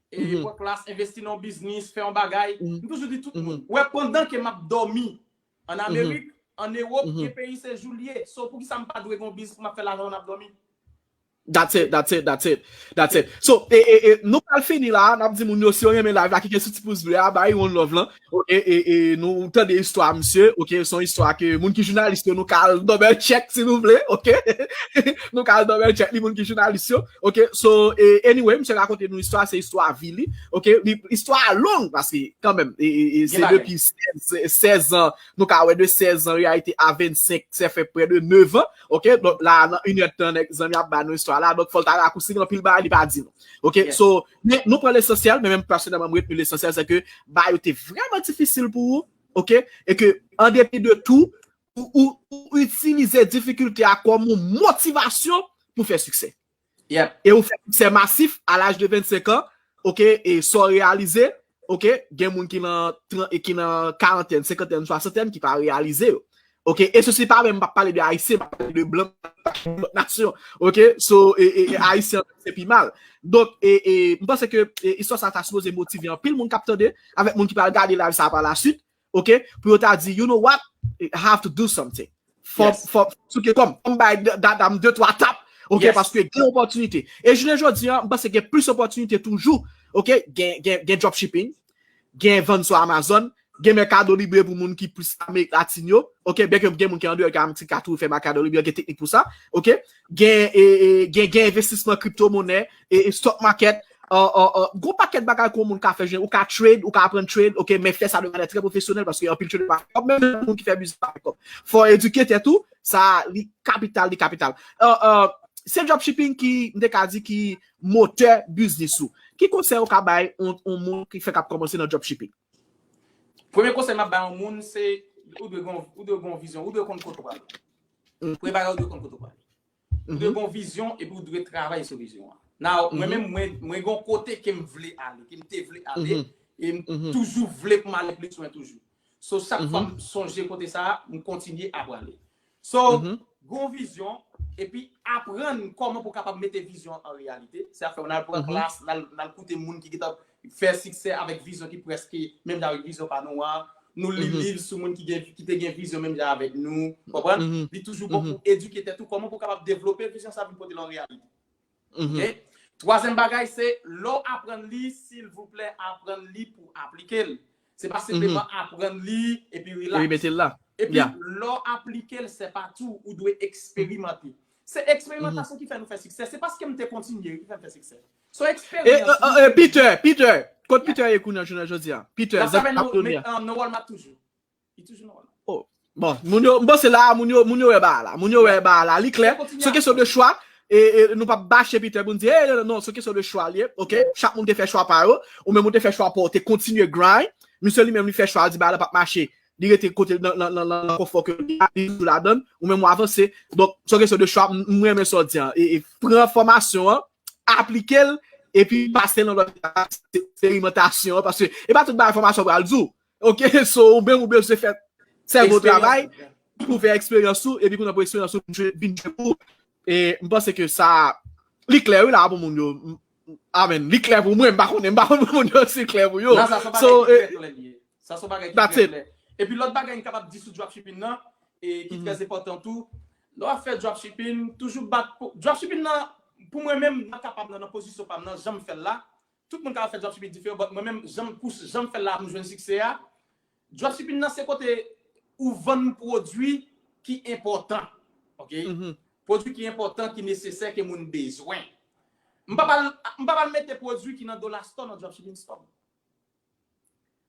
e pran klas, envesti nan yon biznis, fè yon bagay. M toujou di tout moun, wè, pandan ke m ap dòmi an Amerik, an Ewòp, gen peyi se jou l ye. So, poukisa m pa dwe gen yon biznis pou m ap fè lajan pandan m ap dòmi? That's it, that's it, that's it, that's it. So, e, e, e, nou pral fini la, n ap di moun yo, si yo renmen live la, klike sou ti pous ble a, bay yon love lan. Ok, e, e, nou tande istwa misye, ok, se yon istwa ke moun ki jounalis yo, nou ka al double check si nou vle, ok? Nou ka al double check li, moun ki jounalis yo, ok? So, e, anyway, misye rakonte nou istwa, se istwa vi li, ok? Li, istwa a long, paske kanmenm, e, e, e, se depi sèz, sèz an, nou ka wè de sèz an, reyalite a vennsenk, sa fè prè de nèf an, ok? Donk la, nan inèdtan, nèg zanmi ap ba nou istwa la, donk fò l ta rakousi, gen anpil bagay li pa di nou. Ok, so, men nou pran lesansyèl, men menm pèsonèlman, mwen retni lesansyèl, se ke bagay yo te vrèman difisil pou ou, ok, e ke, an depi de tou, ou, ou, ou itilize difikilte a kòm yon motivasyon pou fè siksè. E ou fè siksè masif a laj de vennsenk an, ok, e sa w reyalize, ok, gen moun ki nan, ki nan karantèn, senkantèn, swasantèn ki pa reyalize yo. Ok, e sesi pa menm, m p ap pale de Ayisyen, m ap pale de blan, m ap pale de lòt nasyon. Ok, so, e, e, e Ayisyen se pi mal. Donk, e, e, m panse ke e, istwa sa ta sipoze motive anpil moun k ap tande, avèk moun ki pral gade live sa pa la swit, ok, pou yo ta di, you know what, I have to do something. Fò, fò, souke kò m, fò m bay dada m de twa tap, ok, paske gen opòtinite. E jounen jodi a, m panse gen plis opòtinite toujou, ok, gen, gen, gen dropshipping, gen vann sou Amazon, gen Mercado Libre pou moun ki plis Amerik Latin yo, ok, byenke gen moun ki andeyò ki Ayiti ka tou fè Mercado Libre, gen teknik pou sa, ok, gen, e, e, gen, gen envestisman kripto monè, e, e stock market, gon pakèt bagay ke yon moun ka fè, ou ka trade, ou ka aprann trade, ok, men fè sa de mannyè trè pwofesyonèl, paske anpil trader pa fè kòb, menm moun ki fè biznis pa fè kòb. Fò w edike tèt ou, sa li kapital, li kapital. Se dropshipping ki, m te ka di ki motè biznis ou. Ki konsèy ou ka bay yon, yon moun ki fèk ap kòmanse nan dropshipping? Premye konsèy m ap bay yon moun, se ou dwe gen, ou dwe gen yon vizyon, ou dwe konn kote w prale. Premye bagay, ou dwe konn kote w prale. Ou dwe gen yon vizyon epi ou dwe travay sou vizyon an. Now, mwen menm, mwen, mwen gen yon kote ke m vle ale, ke m te vle ale, e m toujou vle pou m ale plis lwen toujou. So, chak fwa m sonje kote sa a, m kontinye ap prale. So, gen yon vizyon, epi aprann kòman pou w kapab mete vizyon an an reyalite. Se sa k fè n al pran klas, n al, n al koute moun ki gentan fè siksè avèk vizyon ki prèske menm jan avèk vizyon pa nou an. Nou li liv sou moun ki gen, ki te gen vizyon menm jan avèk nou. Konprann? Li toujou bon pou edike tèt ou, kòman pou w kapab devlope vizyon sa vin pote l an reyalite. Ok? Twazyèm bagay, se lè w aprann li, silvouplè, aprann li pou aplike l. Se pa senpleman aprann li epi rilaks. Epi mete l la. Epi lè w aplike l, se pa tou, ou dwe eksperimante. Se eksperimantasyon ki fè nou fè siksè. Se paske m te kontinye ki fè m fè siksè. Se yon eksperyans. Peter, Peter, kot Peter ye kounye a jounen jodi a? Peter, zak ap tonnen an. Nan Walmart toujou. Li toujou nan Walmart. Oh. Bon, moun yo, m panse la, moun yo, moun yo wè bagay la. Moun yo wè bagay la. Li klè. Se kesyon de chwa. E, e nou p ap bache Peter pou n di, e, non, non, se kesyon de chwa li ye. Ok? Chak moun te fè chwa pa yo. Ou menm ou te fè chwa pa w, ou te kontinye grind. Misye li menm li fè chwa, li di bagay la p ap mache. Li rete kote nan, nan, nan, nan konfò ke li a, li toujou ladan l. Ou menm ou avanse. Donk, se kesyon de chwa, m, m renmen sa w di an. E, e pran fòmasyon an, aplike l, epi pase nan lòt etap, se eksperimantasyon an, paske e pa tout bagay fòmasyon pral di w. Ok, so ou menm ou bezwen fè sèvo travay pou fè eksperyans ou, epi kounye a pou eksperyans ou vin jwe, vin jwe pou ou. E m panse ke sa, li klè wi la pou moun yo. Amen. Li klè pou mwen, m pa konnen, m pa konnen pou moun yo si l klè pou yo. Non, sa se yon bagay ki trè klè li ye. Sa se yon bagay ki trè klè. Epi lòt bagay m kapab di sou dropshipping nan, e ki trè enpòtan tou, lè w ap fè dropshipping, toujou bat pou, dropshipping nan, pou mwen menm, nan ka pa m nan, nan pozisyon pa m nan, jan m fè l la, tout moun ka fè dropshipping diferan, but mwen menm, jan m pous, jan m fè l la pou m jwenn siksè a, dropshipping nan se kote ou vann pwodui ki enpòtan. Ok? Pwodui ki enpòtan, ki nesesè, ke moun bezwen. M pa pral, m pa pral mete pwodui ki nan dollar store nan dropshipping store.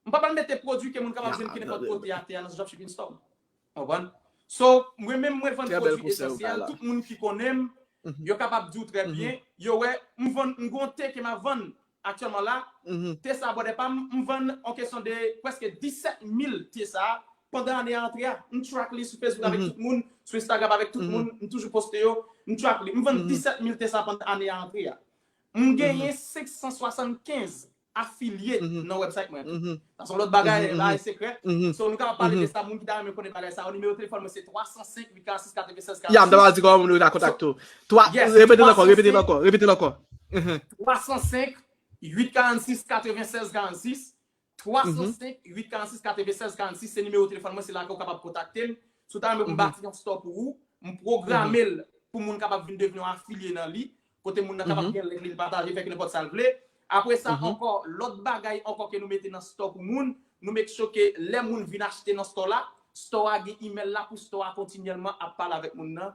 M pa pral mete pwodui ke moun kapab jwenn ki nenpòt kote atè a nan dropshipping store. Ou konprann? So, mwen menm mwen vann pwodui esansyèl, tout moun ki konnen m, yo kapab di w trè byen, yo wè, m vann, m gon te ke m ap vann aktyèlman la, te sa, brother pa m, m vann an kesyon de prèske disèt mil te sa, pandan ane a antre a. M track li sou Facebook avèk tout moun, sou Instagram avèk tout moun, m toujou poste yo, m track li. M vann disèt mil te sa pandan ane a antre a. M genyen senk san swasannkenz afilye nan website mwen tou. Sa se yon lòt bagay, bagay sekrè. So, nou kapab pale de sa, moun ki ta renmen konnen bagay sa yo, nimewo telefòn mwen se twa san senk, uit karannsis, katrevensèz karannsis. Ya, m ta pral di kòman moun yo ta kontakte w. Twa, repete l ankò, repete l ankò, repete l ankò. Twa san senk, uit karannsis, katrevensèz karannsis. Twa san senk, uit karannsis, katrevensèz karannsis, se nimewo telefòn mwen, se la ke w kapab kontakte m. Si w ta renmen pou m bati yon store pou ou, m pwograme l pou moun kapab vin devni yon afilye nan li, kote moun nan kapab gen link li, l pataje, fè nenpòt sa l vle. Apre sa ankò, lòt bagay ankò ke nou mete nan store pou moun, nou make sure ke lè moun vin achte nan store la, store a gen email la pou store a kontinyèlman ap pale avèk moun nan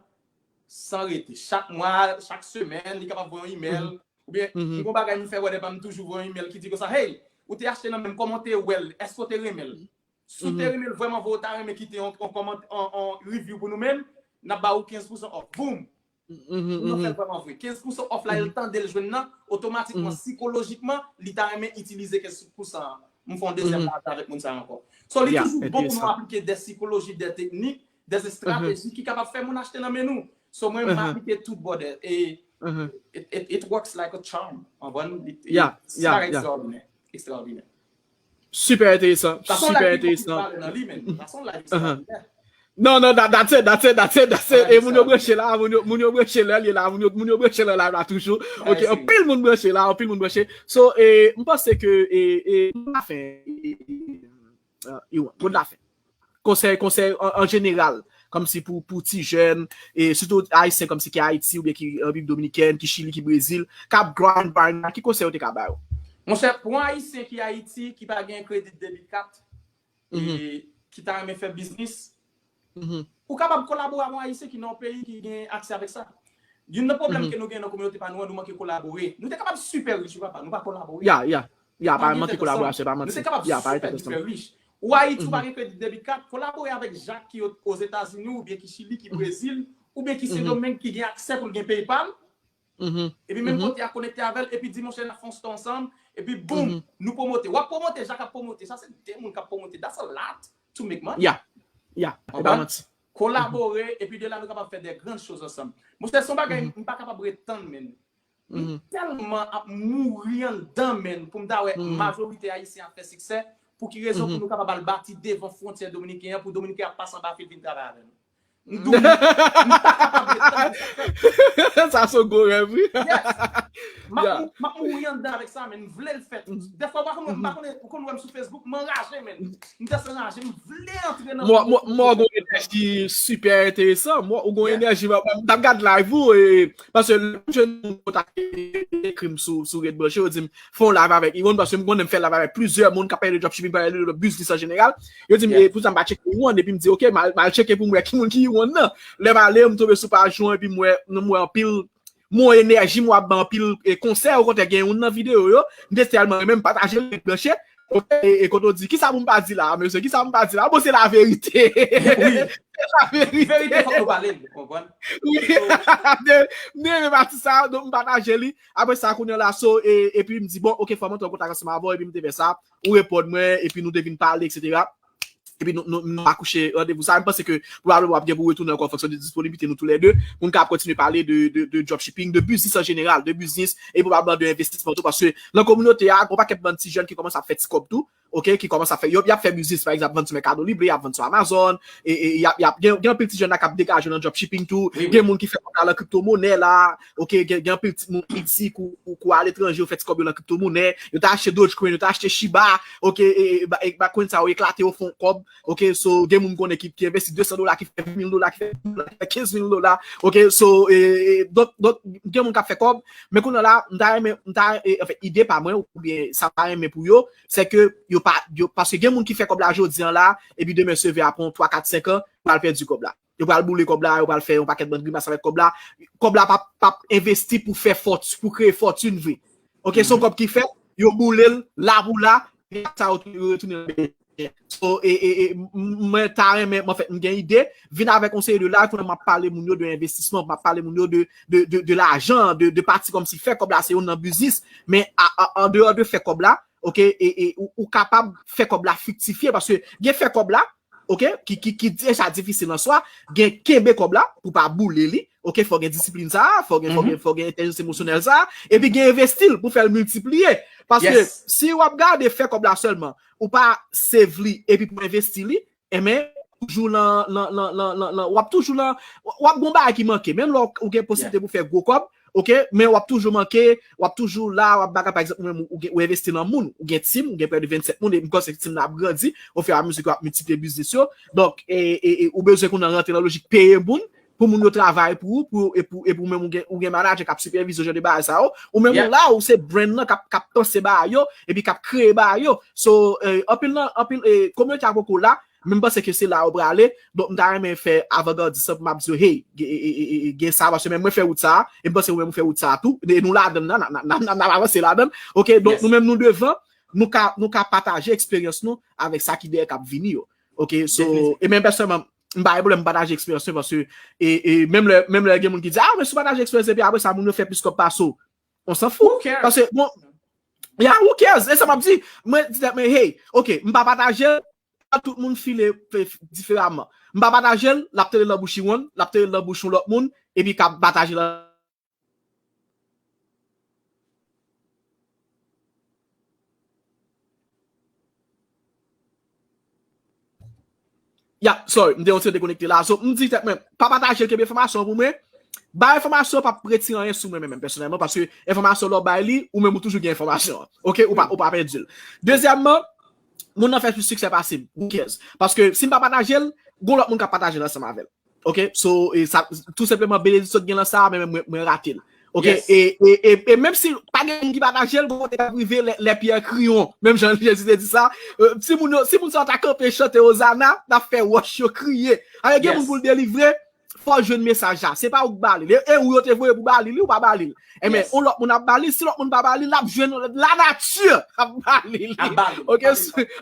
san rete. Chak mwa, chak semèn, li kapab voye yon email. Oubyen, m gon bagay m fè wè depi m toujou voye yon email ki di konsa, hey, ou te achte nan men m, kòman w te wè l? Èske w te renmen l? Si w te renmen l vrèman vre, ou ta renmen kite yon, yon kòmant-, yon, yon review pou nou menm, n ap ba ou kenz pousan off. Boom! Pou nou fè l vrèman vre. Kenz pousan off la, e l tande l jwenn nan, otomatikman, sikolojikman, li ta renmen itilize kenz pousan an. M fè yon dezyèm pati avèk moun sa yo ankò. So, li toujou bon pou nou aplike de sikoloji, de teknik, de estrateji ki kapab fè moun achte nan men nou. So, mwen, m aplike tout, brother. E it, it, it, it works like a charm. Ou konprann? Li, li, se bagay ekstraòdinè. Ekstraòdinè. Super enteresan, super enteresan. Sa se yon live ki pale nan li, men. Sa se yon live ekstraòdinè. Non, non, that, that's it, that's it, that's it, that's it. E moun yo branche la, moun yo, moun yo branche lè li la, moun yo, moun yo branche lè live la toujou. Ok, anpil moun branche la, anpil moun branche. So, e, m panse ke, e, e, nou pa fè, e, e, e, e, bon, la fè. Konsèy, konsèy an, an jeneral, kòmsi pou, pou ti jèn, e sitou Ayisyen kòmsi ki Ayiti oubyen ki Repiblik Dominikèn, ki Chili, ki Brezil, k ap grind, grind, ki konsèy ou te ka ba yo? Monchè, pou yon Ayisyen ki Ayiti, ki pa gen kredi debit kat, e ki ta renmen fè biznis, ou kapab kolabore avèk yon Ayisyen ki nan yon peyi ki gen aksè avèk sa. Youn nan pwoblèm ke nou gen nan kominote pa nou an, nou manke kolabore. Nou te kapab sipè rich, wi papa, nou pa kolabore. Ya, ya. Ya, pa manke kolaborasyon, pa manti. Nou te kapab sipè, sipè rich. Ou Ayiti, ou pa gen kredi debit kat, kolabore avèk Jak ki o, Ozetazini, oubyen ki Chili, ki Brezil, oubyen ki Sendomeng, ki gen aksè pou l gen PayPal. Epi menm kote a konekte avè l, epi di, monchè, n ap fè yon store ansanm, epi boom, nou pwomote. W ap pwomote, Jak ap pwomote. Sa se de moun k ap pwomote. That's a lot to make money. Ya, ya, e pa manti. Kolabore, epi de la nou kapab fè de grann choz ansanm. Monchè, se yon bagay m pa kapab ret tann, men. M tèlman ap mouri anndan, men, pou m ta wè majorite Ayisyen ap fè siksè, pou ki rezon pou nou kapab al bati devan fwontyè dominiken an, pou Dominiken ap pase anba fil vin travay avè nou. M di w, m pa kapab ret tann pou sa fèt. Sa se yon gwo rèv, wi. Yes. M ap, m ap mouri anndan avèk sa, men m vle l fèt. Dèfwa, ou pa konn wè m, pa konnen, ou konn wè m sou Facebook, m anraje, men. M tèlman anraje, m vle antre nan... Mwen, mwen, mwen gon enèji sipè enteresan. Mwen, ou gon enèji, mwen, mwen, m t ap gad live ou, e, paske lè m jwenn moun kontakte, ekri m sou, sou Red Branche, yo di m, fè yon live avèk Iwon, paske m konnen m fè live avèk plizyè moun k ap pale de dropshipping, pale de biznis an jeneral. Yo di m, e, pou sa m pa tcheke Iwon, epi m di, ok, m al, m al tcheke pou m wè ki moun ki Iwon nan. Lè m ale, m tonbe sou paj Iwon, epi m wè, m wè anpil, m wè enèji, m wè ap ban anpil, e, konsèy, okontrè, gen youn nan videyo yo, m te tèlman renmen, m pataje l, Red Branche, e, e kote w di, kisa pou m pa di la, mesye, kisa pou m pa di la? Bon, se laverite. Wi. Se laverite. Verite, fòk nou pale l, ou konprann? Wi. M te, m te renmen pati sa, donk m pataje li. Apre sa, kounye a la, so, e, epi m di, bon, ok, fò m antre an kontak ansanm avè w, epi m te fè sa. Ou reponn mwen, epi nou te vin pale, etsetera. Epi nou, nou, nou akouche randevou sa. M panse ke pwobableman w ap gen pou retounen ankò an fonksyon de disponiblite nou toulède, pou n ka kontinye pale de, de, de dropshipping, de biznis an jeneral, de biznis, e pwobableman de envestisman tou, paske nan kominote a, gon pakèt bann ti jèn ki kòmanse ap fè ti kòb tou, ok, ki kòmanse ap fè, yo, y ap fè biznis, pa egzanp, vann sou Mercado Libre, y ap vann sou Amazon, e, e y ap, y ap, gen, gen anpil ti jèn la k ap degaje nan dropshipping tou, gen moun ki fè kòb la nan kriptomonè la, ok, gen, gen anpil ti moun Ayiti kou, kou, kou aletranje, yo fè ti kòb yo nan kriptomonè, yo ta achte Dogecoin, yo ta achte Shiba, ok, e, e, e, ba, e ba coin sa yo eklate, yo fè yon kòb, ok, so, gen moun m konnen ki, ki envesti de san dola, ki fè ven mil dola, ki fè, ki fè kenz mil dola, ok, so, e, e, donk, donk, gen moun k ap fè kòb, men kounye a la, m ta renmen, m ta, e, anfen, ide pa mwen, oubyen sa m ta renmen pou yo, se ke yo pa, yo, paske gen moun ki fè kòb la jodi an la, epi demen se ve apre yon twa, kat, senk an, yo pral pèdi kòb la. Yo pral boule kòb la, yo pral fè yon pakèt bann grimas avèk kòb la. Kòb la p ap, p ap envesti pou fè fòt-, pou kreye fòtin vre. Ok, se yon kòb ki fèt, yo boule l, la pou la, Sa yo retounen nan Bèlè. So, e, e, e, m- m- mwen ta renmen, mwen fèt, m gen ide, vin avèk yon seri de live, kounye a m ap pale moun yo de envestisman, m ap pale moun yo de, de, de, de lajan, de, de pati kòmsi fè kòb la se youn nan biznis, men a- a- an deyò de fè kòb la, ok, e, e ou, ou kapab fè kòb la friktifye, paske gen fè kòb la, ok, ki, ki, ki deja difisil an swa, gen kenbe kòb la pou pa boule li, ok, fò gen disiplin sa, fò gen, fò gen, fò gen entèlijans emosyonèl sa, epi gen envesti l pou fè l miltipliye. Paske si w ap gade fè kòb la sèlman, ou pa save li epi pou envesti li, enben, toujou lan, lan, lan, lan, lan, lan, w ap toujou lan, w ap gon bagay ki manke. Menm lè w gen posiblite pou fè gwo kòb, ok, men w ap toujou manke, w ap toujou la, w ap bagay, pa egzanp, ou menm, ou, gen- ou envesti nan moun, ou gen team, ou gen prè de vennsenk moun, e m panse team nan ap grandi ofiramizi ke w ap miltipliye biznis yo. Donk, e, e, e ou bezwen kounye a rantre nan lojik peye moun, pou moun yo travay pou ou, pou, e pou, e pou menm ou gen, ou gen manager k ap sipèvize jan de bagay sa yo, ou menm ou la, ou se brand nan k ap, k ap panse bagay yo, epi k ap kreye bagay yo. So, e, anpil nan, anpil, e, kominote a poko la, men m panse ke se la yo prale. Donk, m ta renmen fè avangardis lan pou m ap di yo, hey, gen, e, e, e, e, gen sa, paske menm mwen fè wout sa, e m panse ou menm ou fè wout sa tou, e nou ladan l, n a, n a, n a, n a, n a avanse ladan l. Ok, donk nou menm nou devan, nou ka, nou ka pataje eksperyans nou avèk sa ki dèyè k ap vini yo. Ok, so, e menm pèsonèlman, m pa gen pwoblèm pataje eksperyans mwen, paske, e, e, menm lè, menm lè gen moun ki di, ah, men si w pataje eksperyans epi apre sa, moun yo fè plis kòb pase w. On s'en fout. Paske, bon, yeah, who cares? E sa m ap di, mwen di tèt mwen, hey, ok, m pa pataje l, tout moun file fe- diferaman. M pa pataje l, l ap tande l nan bouch Iwonn, l ap tande l nan bouch yon lòt moun, epi k ap pataje l. Ya, sorry, m te yon ti dekonekte la. So, m di tèt mwen, pa pataje l, kenbe enfòmasyon an pou mwen. Bay enfòmasyon an p ap retire anyen sou mwen menm, pèsonèlman, paske enfòmasyon lè w bay li, ou menm ou toujou gen enfòmasyon an. Ok, ou pa, ou pa pèdi l. Dezyèmman, moun nan fè plis siksè pase m. Who cares? Paske si m pa pataje l, gon lòt moun k ap pataje l ansanm avè l. Ok, so, e sa, tou senpleman, benediksyon ki gen lan sa, men mwen, mwen rate l. Ok, e, e, e, e menm si pa gen moun ki pataje l, gon kote k ap rive lè, lè pyè kriyon. Menm jan Jezi te di sa, e, si moun yo, si moun sa yo ta kanpe chante Ozana, n ap fè wòch yo kriye. Alò, gen moun pou l delivre, fò l jwenn mesaj la. Se pa ou k ba li l. E, e ou yo te voye pou ba li li, ou pa ba li l. Enben, yon lòt moun ap ba li, si lòt moun pa ba li, l ap jwenn lanati ap ba li li. Ok,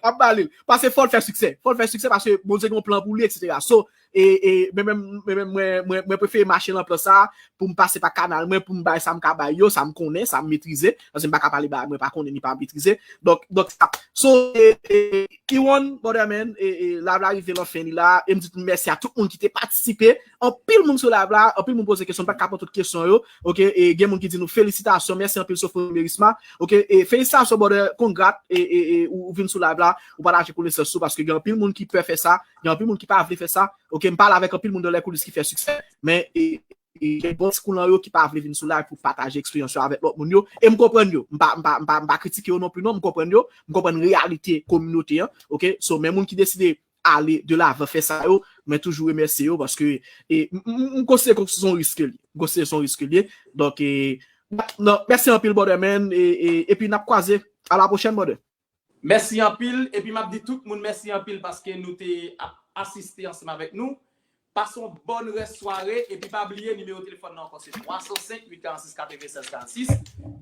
ap ba li l. Paske fò l fè siksè. Fò l fè siksè paske Bondye gen yon plan pou li, etsetera. So, e, e, men menm, men menm mwen, mwen, mwen prefere mache nan plan sa a pou m pase pa kanal mwen, pou m bay sa m ka bay yo, sa m konnen, sa m metrize, paske m pa ka pale bagay mwen pa konnen ni pa metrize. Donk, donk sa. So, e, e, Iwonn, brother man, e, e, live la rive lan fen li la, e m di tout mèsi a tout moun ki te patisipe. Anpil moun sou live la, anpil moun poze kesyon, m pa t ka pran tout kesyon yo. Ok, e gen moun ki di nou felisitasyon, mèsi anpil Sofoni Merisma. Ok, e felisitasyon, brother, congrat, e, e, e ou, ou vin sou live la, ou pataje konesans ou, paske gen anpil moun ki pè fè sa, gen anpil moun ki pa vle fè sa. Ok, m pale avèk anpil moun nan lè koulis ki fè siksè, men e, e, gen bon ti kou lan yo ki pa vle vin sou live pou pataje eksperyans yo avèk lòt moun yo. E m konprann yo. M pa, m pa, m pa, m pa kritike yo non pli non, m konprann yo. M konprann reyalite kominote an. Ok, so, men moun ki deside ale de lavan fè sa yo, mwen toujou remèsye yo paske e, m, m, m konsidere ke se yon risk li. M konsidere se yon risk li. Donk, e, non, mèsi anpil, brother, man. E, e, epi n ap kwaze. A la pwochèn, brother. Mèsi anpil. Epi m ap di tout moun mèsi anpil paske nou te ap asiste ansanm avèk nou. Pase yon bòn rès sware. Epi pa bliye nimewo telefòn nan ankò se twa san senk uit karannsis katrevennsèz karannsis.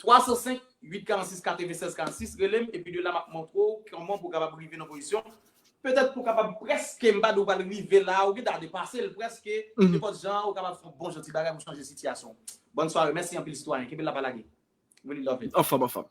Twa san senk uit karannsis katrevennsèz karannsis. Rele m epi de la m ap montre w kòman pou w kapab rive nan pozisyon. Petèt pou w kapab prèske, m pa di w pral rive la, ou gentan depase l prèske. Nenpòt jan, ou kapab fè yon bon jan ti bagay pou chanje sitiyasyon w. Bòn sware. Mèsi anpil, sitwayen. Kenbe la, pa lage. Really love it. Anfòm, anfòm.